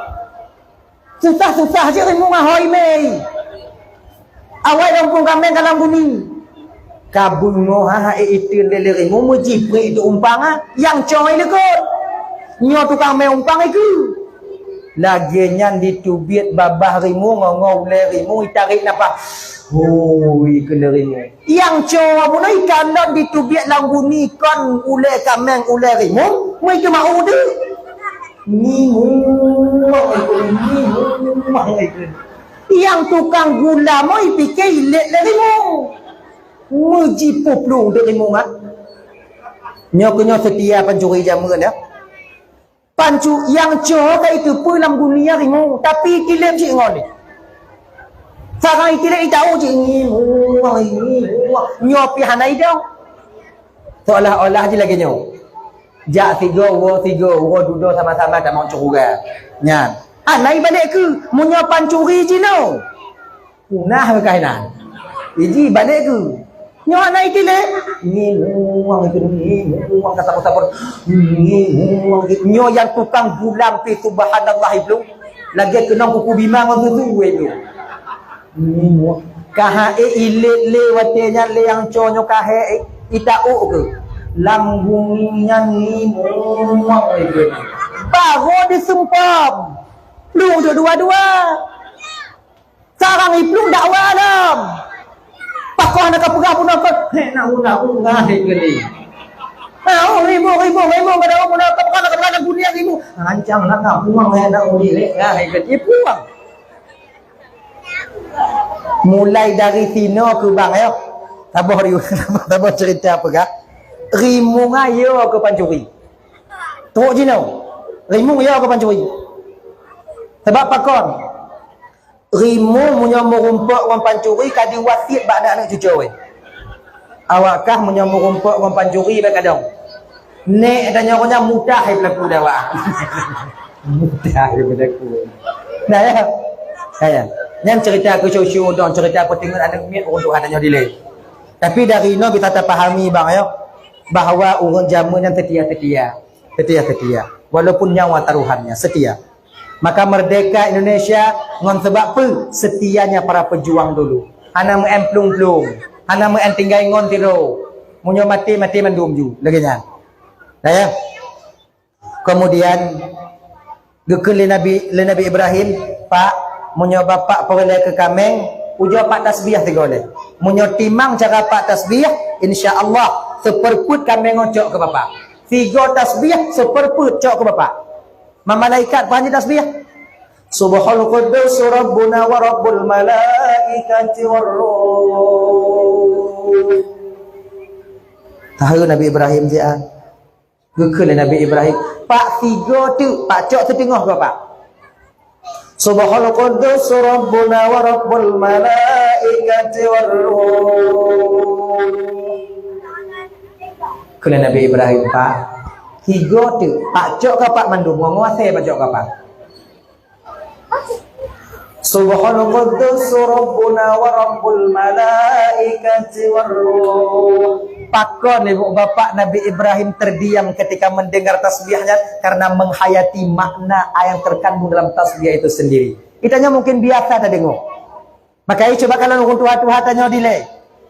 Susah-susah cit rimueng ahoi mé. Awai lam umpung kaméng ka lam guni. Ka beungoh ha, ha, ék iteun lé rimueng meujipreh di umpang ha, nyang coe likot. Nyoe tukang mé umpang ikheun. Lagèe nyan ditubiet babah rimueng ngon, ngon ulèe rimueng itarek napah. Hui, ikheun lé rimueng. Nyang coe bunoe ikalon ditubiet lam guni kon ulèe kaméng ulèe rimueng, meuteuma'u deuh. Ngimueng ikheun, ngimueng ikheun. Nyang tukang gula moi pike ilèt lé rimueng. Meujipuh plueng deuh rimueng ah. Nyoe keuh nyoe seutia pancuri jameun ya. Pancu nyang coe ka iteupeue lam guni rimueng, tapi itilep cit ngon lé. Sagai itilep itau cit ngimueng, ngimueng. Nyoe pih hana idong. Seolah-olah jih lagèe nyoe. Jak sigoe, woe sigoe, uroe dudoe sama-sama tamong syeuruga. Nyan. Hana ibalek keu, meunyoe pancuri jinoe. Punah keuh inan. Iji balik ke? Nyoe aneuk itilek. Ngimuang itu, ngimuang kata-kata ber-, ngimuang gitu. Nyoe nyang tukang gulang pi subhanallah itu. Lagèe keunong kuku bima ngon susu itu. Ngimuang. Ka hai ilek lé watèe nyan lé nyang co nyoe ka hai itauk ke. Lam bumi nyan ngimuang itu. Baru diseumpom. Lu dua-dua. Sarang iplueng dakwa lom. Pakoh na ka peugah bunoe kon. Hei, nak bunoe, bunoe, hei, geuh. Nah, oh, ribu, ribu, ribu, kada bunoe, pakoh na ka peugah bunoe, ribu. Ancang na ka bunoe, hei, nak bunoe, hei, geuh. Iplueng. Mulai dari sinoe keu bang, yo. Saboh ribu, saboh cerita peugah. Rimueng ayo keu pancuri. Trok jinoe. Rimueng yo keu pancuri. Sebab pakon? Rimueng meunyoe meurumpok ngon pancuri ka diwasiet bak aneuk-aneuk cucoe. Awak kah meunyoe meurumpok ngon pancuri bèk kadong. Nèk tanyoe nyan mudah hai pelaku dawa. Mudah hai pelaku. Nah, ya. Nah, ya. Nyan cerita keusyusyuh dong, cerita peutingon aneuk miet ureueng tuha tanyoe dilèe. Tapi dari inoe bisa tapahami bang yo, bahwa ureueng jameun nyan setia-setia. Setia-setia. Walaupun nyawa taruhannya, setia. Maka merdeka Indonesia ngon sebab peue? Setianya para pejuang dulu. Hana meu'en plueng-plueng, hana meu'en tinggai ngon sidroe. Meunyoe maté, maté mandum ju. Lagèe nyan. Dah ya. Kemudian geukheun lé Nabi, lé Nabi Ibrahim, "Pak, meunyoe Bapak peureulèe keu kaméng, ujoe pat tasbih tiga lé. Meunyoe timang cara pat tasbih, insya Allah, seupeureupeut kaméng nyoe cok keu Bapak. Tiga tasbih, seupeureupeut cok keu Bapak." Malaikat pajan tasbih. Subhanal Quddus Rabbuna wa Rabbul Malaikati war Ruh. Tahu Nabi Ibrahim siat. Geukheun lé Nabi Ibrahim, "Pak, tiga teuk, Pak, cok siteungoh keu Bapak." Subhanal Quddus Rabbuna wa Rabbul Malaikati war Ruh. Kheun lé Nabi Ibrahim, "Pak, tiga teuk, Pak, cok keu Bapak mandum, ngon asèe Pak cok keu Bapak." Subhanal Quddus Rabbuna wa Rabbul Malaikati war Ruh. Pakon ibu bapak Nabi Ibrahim terdiam ketika mendengar tasbihnya? Karena menghayati makna yang terkandung dalam tasbih itu sendiri. Kita nyoe mungkin biasa tadeungoe. Maka, coba kalon ureueng tuha-tuha tanyoe dilèe.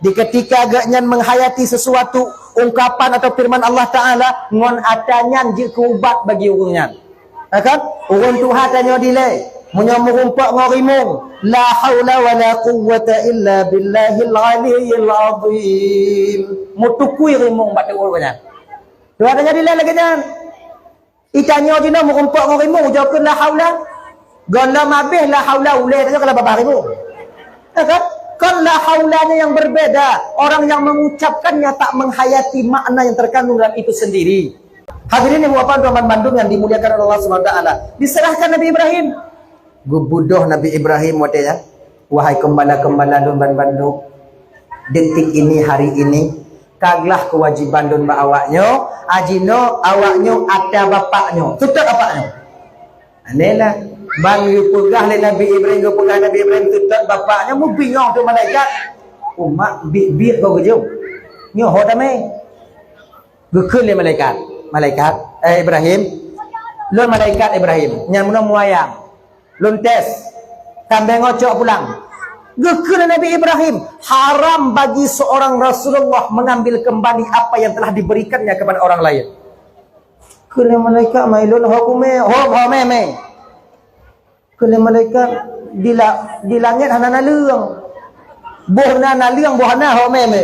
Di ketika geuh nyan menghayati sesuatu ungkapan atau firman Allah Ta'ala, ngon atra nyan jeuet keu ubat bagi ureueng nyan. Ya kan? Ureueng tuha tanyoe dilèe, meunyoe meurumpok ngon rimueng, "La haula wa la quwwata illa billahil aliyyil azim." Meutukui rimueng bak ureueng nyan. Tuha tanyoe dilèe lagèe nyan. Itanyoe jinoe meurumpok ngon rimueng, ujoe kheun la haula. Gohlom abéh la haula ulèe tanyoe keu babah rimueng. Ya kan? Kon la haulanya yang berbeda. Orang yang mengucapkannya tak menghayati makna yang terkandung dalam itu sendiri. Hadirin ibu bapak teman bandum yang dimuliakan oleh Allah Subhanahu wa taala. Diserahkan Nabi Ibrahim. Geubeudôh Nabi Ibrahim watèe nyan, "Wahai keumbala-keumbala lôn banmandum, detik ini, hari ini, ka glah keuwajéban lôn bak awaknyoe, jinoe awaknyoe atra bapak nyoe, seutôt bapak nyoe." Aneh lah. Ban geupeugah lé Nabi Ibrahim, geupeugah Nabi Ibrahim seutôt bapak nyoe, meubingong teuk malaikat. "Umat biet-biet kau geujok. Nyoe ho tamè." Geukheun lé malaikat, "Malaikat, eh, Ibrahim, lôn malaikat Ibrahim, nyan meunoe muayang. Lôn tes, kambeng nyoe cok pulang." Geukheun lé Nabi Ibrahim, haram bagi seorang Rasulullah mengambil kembali apa yang telah diberikannya kepada orang lain. Kheun lé malaikat, "Mai lôn ho kumè, ho, ho mè, mè." Kheun lé malaikat, "Di la-, di langét hana naleueng. Boh na naleueng, boh hana, ho mè, mè."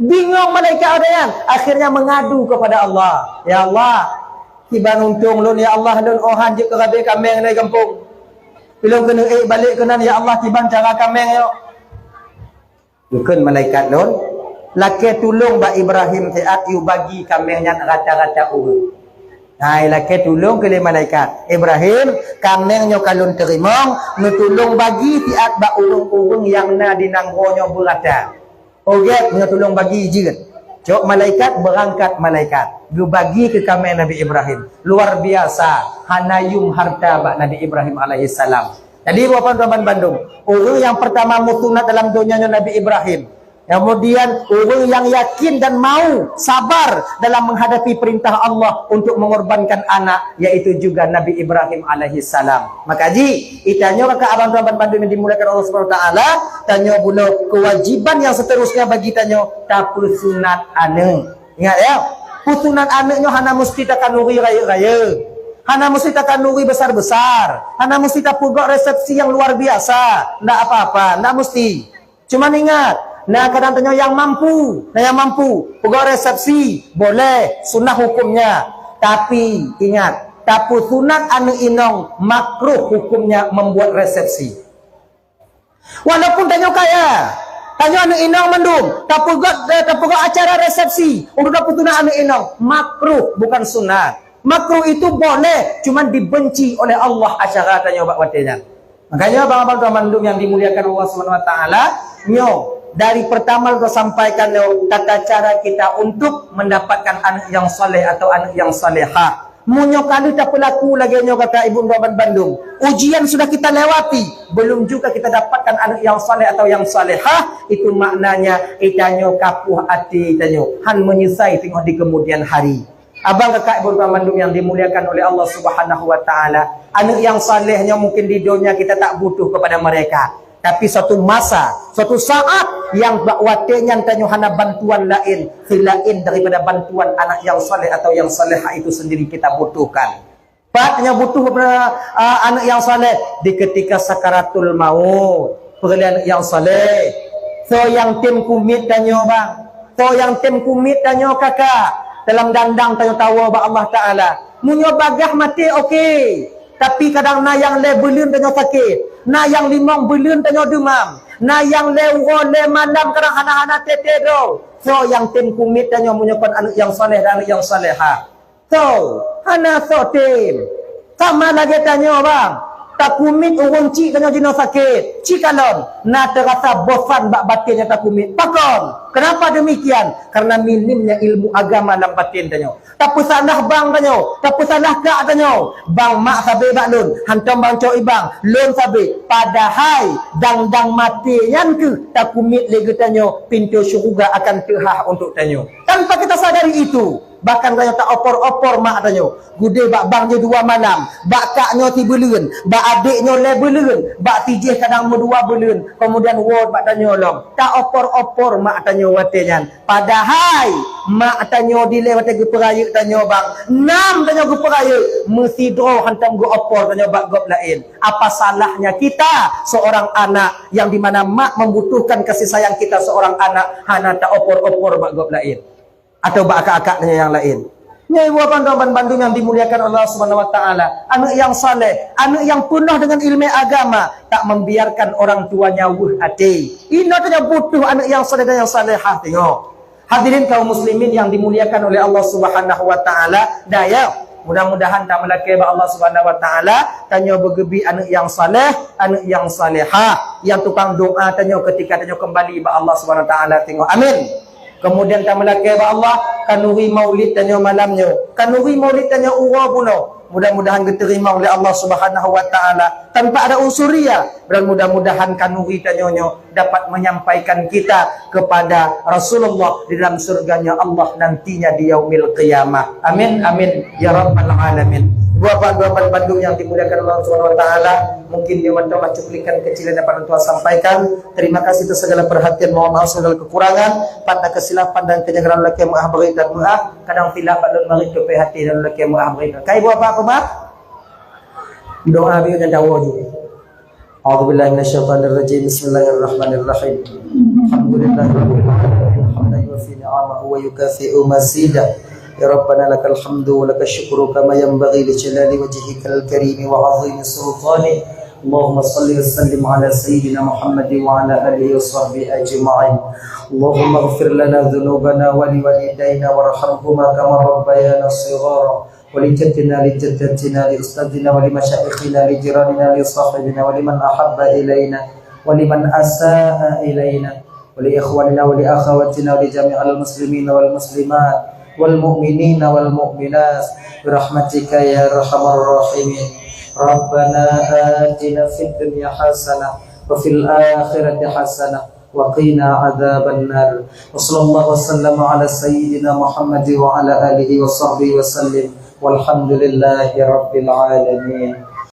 Bingong malaikat awaknyan, akhirnya mengadu kepada Allah, "Ya Allah, kiban untông lôn, ya Allah, lôn 'oh han jeuet keu rabé kaméng di gampông. Pi lôn keuneuk ék balek keunan, ya Allah, kiban cara kaméng nyoe." Geukheun malaikat lôn, "Lakèe tulông bak Ibrahim siat yue bagi kaméng nyan rata-rata ureueng." Hai, lakèe tulông keu lé malaikat, "Ibrahim, kaméng nyoe ka lôn teurimong, neutulông bagi siat bak ureueng-ureueng nyang na di nanggroe nyoe beurata." Ogét, neutulông bagi jeuet. Cok malaikat, beurangkat malaikat. Geubagi keu kaméng Nabi Ibrahim. Luar biasa, hana yuem harta bak Nabi Ibrahim alaihissalam. Jadi, Bapak Ibu bandum, ureuëng nyang pertama meusunat dalam donya nyoe Nabi Ibrahim. Kemudian, ureuëng nyang yakin dan mau sabar dalam menghadapi perintah Allah untuk mengorbankan anak, yaitu juga Nabi Ibrahim alaihissalam. Maka ji, itanyoe kakak abang tuan bandum yang dimuliakan Allah Subhanahu wa Taala, tanyoe bunoe kewajiban yang seterusnya bagi tanyoe tapeusunat aneuk. Ingat ya, peusunat aneuk nyoe hana mesti takanduri rayeuk-rayeuk. Hana mesti takanduri besar-besar. Hana mesti tapeugöt resepsi yang luar biasa. Ndak apa-apa, ndak mesti. Cuman ingat, na kadang tanyoe yang mampu, na yang mampu. Peugöt resepsi, boleh, sunnah hukumnya. Tapi, ingat, tapeusunat aneuk inong makruh hukumnya membuat resepsi. Walaupun tanyoe kaya, tanyoe aneuk inong mandum, tapeugöt, eh, tapeugöt acara resepsi untuk tapeusunat aneuk inong, makruh, bukan sunat. Makruh itu boleh, cuman dibenci oleh Allah acara tanyoe bak watée nyan. Makanya, abang-abang tuan mandum yang dimuliakan Allah Subhanahu wa Taala, nyoe dari pertama kita sampaikan nyoe tata cara kita untuk mendapatkan anak yang saleh atau anak yang salehah. Meunyoe ka lheueh tapeulaku lagée nyoe kakak ibu tuan bandum, ujian sudah kita lewati, belum juga kita dapatkan anak yang saleh atau yang salehah, itu maknanya itanyoe kapuh até tanyoe, han meunyeusai teungoh di kemudian hari. Abang kakak ibu tuan bandum yang dimuliakan oleh Allah Subhanahu wa Taala, aneuk yang saleh nyoe mungkin di donya kita tak butuh kepada mereka. Tapi suatu masa, suatu saat yang bak watée nyan tanyoe hana bantuan laén selain daripada bantuan anak yang saleh atau yang salehah itu sendiri kita butuhkan. Pat tanyoe butuh daripada, ah, aneuk yang saleh di ketika sakaratul maut. Peureulee aneuk yang saleh. Soe nyang tem kumiet tanyoe bang? Soe nyang tem kumiet tanyoe kakak? Dalam dandang tanyoe tawoe bak Allah Taala. Meunyoe bagaih maté, oke. Tapi kadang na nyang lhée buleuen tanyoe sakét, na nyang limong buleuen tanyoe deumam, na nyang lhée uroe lhée malam kadang hana-hana teuteudong. Soe nyang tem kumiet tanyoe meunyoe kon aneuk nyang saleh dan aneuk nyang salehah? Soe, hana soe tem. Sama lagée tanyoe bang, takumiet ureuëng chik tanyoe jinoe sakét, chik kalon na teurasa bosan bak batée nyang takumiet. Pakon? Kenapa demikian? Karena minimnya ilmu agama lam batén tanyoe. Tapeusalah bang tanyoe, tapeusalah kak tanyoe. Bang mak sabe bak lôn, hantom bang cok ibang, lôn sabe. Padahai dang-dang maté nyan keuh takumiet lé geutanyoe, pintoe syeuruga akan teuhah untuk tanyoe. Tanpa kita sadari itu, bahkan tanyoe taopor-opor mak tanyoe. Gudeh bak bang nyoe dua malam, bak kak nyoe sibuleuen, bak adek nyoe lhée buleuen, bak sijih kadang meudua buleuen, kemudian woe bak tanyoe lom. Taopor-opor mak tanyoe watée nyan. Padahai mak tanyoe dilée watée geupeurayeuk tanyoe bang, nam tanyoe geupeurayeuk, meusidroe hantom geuopor tanyoe bak gob laén. Apa salahnya kita seorang anak yang di mana mak membutuhkan kasih sayang kita seorang anak hana taopor-opor bak gob laén? Atau bak akak-akak tanyoe nyang laén? Nyoe ibu abang tuan bandum yang dimuliakan Allah Subhanahu wa Taala, aneuk yang saleh, aneuk yang penuh dengan ilmu agama, tak membiarkan orang tuanya weueh até. Inoe tanyoe butuh aneuk yang saleh dan yang salehah tanyoe. Hadirin kaum muslimin yang dimuliakan oleh Allah Subhanahu wa Taala, daya, mudah-mudahan tameulakée bak Allah Subhanahu wa Taala, tanyoe beugeubi aneuk yang saleh, aneuk yang salehah, yang tukang doa tanyoe ketika tanyoe kembali bak Allah Subhanahu wa Taala tanyoe. Amin. Kemudian tameulakée bak Allah, kanuri maulid tanyoe malam nyoe. Kanuri maulid tanyoe uroe bunoe. Mudah-mudahan diterima oleh Allah Subhanahu wa Taala tanpa ada unsur ria, dan mudah-mudahan kanuri tanyoe nyoe dapat menyampaikan kita kepada Rasulullah di dalam surganya Allah nantinya di yaumil qiyamah. Amin, amin, ya rabbal alamin. Ibu abang tuan bandum yang dimuliakan Allah Subhanahu wa Taala, mungkin nyoe mantong lah cuplikan kecil yang dapat tuan sampaikan. Terima kasih atas segala perhatian, mohon maaf segala kekurangan. Pada kesilapan dan kenyagaran laki maaf beri dan maaf. Kadang silap bak lôn marit tupée hati dan laki maaf beri. Kai buah apa aku maaf? Doa biar dan dawa juga. A'udzubillahi minasyaitonirrajim. Bismillahirrahmanirrahim. Alhamdulillahirabbil alamin. Hamdan yuwafi ni'amahu wa yukafi'u mazidah. Ya Rabbana lakal hamdu wa lakal syukru kama yanbaghi li jalali wajhikal karimi wa 'azimi sultanik. Allahumma shalli wa sallim ala sayyidina Muhammad wa ala alihi wa sahbihi ajma'in. Allahumma ighfir lana dzunubana wa liwalidaina warhamhuma kama rabbayana shighara. Wa li jaddatina, li jaddatina, li ustadzina, wa li masyaikhina, li jiranina, li sahibina, wa liman ahabba ilaina, wa liman asaa ilaina, wa li ikhwanina, wa li akhawatina, wa li jami'il muslimina wal muslimat, wal mu'minina wal mu'minat, bi rahmatika ya arhamar rahimin. Rabbana atina fid dunya hasanah wa fil akhirati hasanah wa qina adzabannar. Wa sallallahu wa sallama ala sayyidina Muhammad wa ala alihi wa sahbihi wa sallim. Walhamdulillahi rabbil alamin.